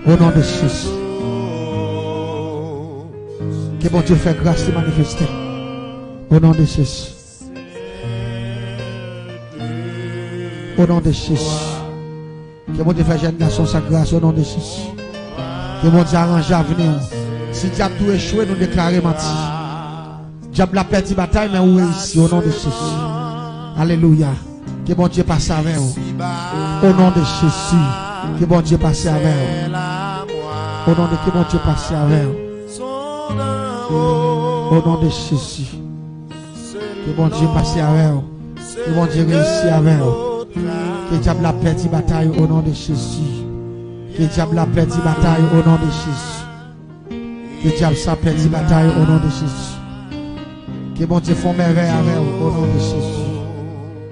O non de Jezi. Ke Bondye fè gras li manifeste. O non de Jezi. O non de Jezi. Ke Bondye fè jèn gason sa gras o non de Jezi. Ke Bondye aranje avni w. Si dyab tou echwe, nou deklare manti. Dyab la pèdi batay, men ou reyisi o non de Jezi. Alelouya. Ke Bondye pase avè w. O non de Jezi. Ke Bondye pase avè w. O non de, ke Bondye pase avè w. O non de Jezi. Ke Bondye pase avè w. Ke Bondye reyisi avè w. Ke dyab la pèdi batay o non de Jezi. Ke dyab la pèdi batay o non de Jezi. Ke dyab sa pèdi batay o non de Jezi. Ke Bondye fè yon mèvèy avè w o non de Jezi.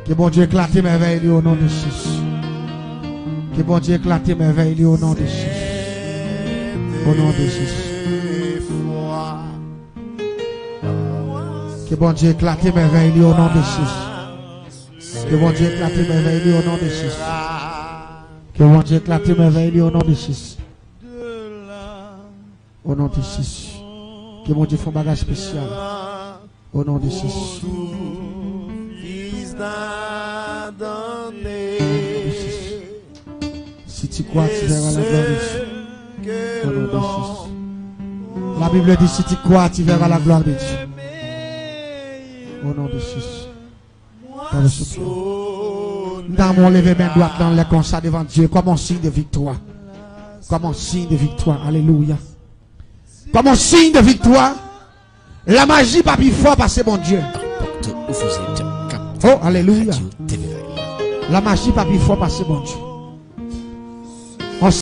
Ke Bondye eklate mèvèy li o non de Jezi. Ke Bondye eklate mèvèy li o non de Jezi. O non de Jezi. Ke Bondye eklate mèvèy li o non de Jezi. Ke Bondye eklate mèvèy li o non de Jezi. Ke Bondye eklate mèvèy li o non de Jezi. O non de Jezi. Ke Bondye fè yon bagay espesyal. O non de Jezi. De Jezi. Si tu crois, tu verras la gloire de Dieu. Au nom de Jésus. La Bible dit, si tu crois, tu verras la gloire de Dieu. Au nom de Jésus. Papa, souple. M ta renmen w leve men dwat la anlè konsa devan Dye, kòm yon siy de viktwa. Kòm yon siy de viktwa. Alelouya. Kòm yon siy de viktwa. Lamaji pa pi fò pase Bondye. Oh, alelouya. Lamaji pa pi fò pase Bondye.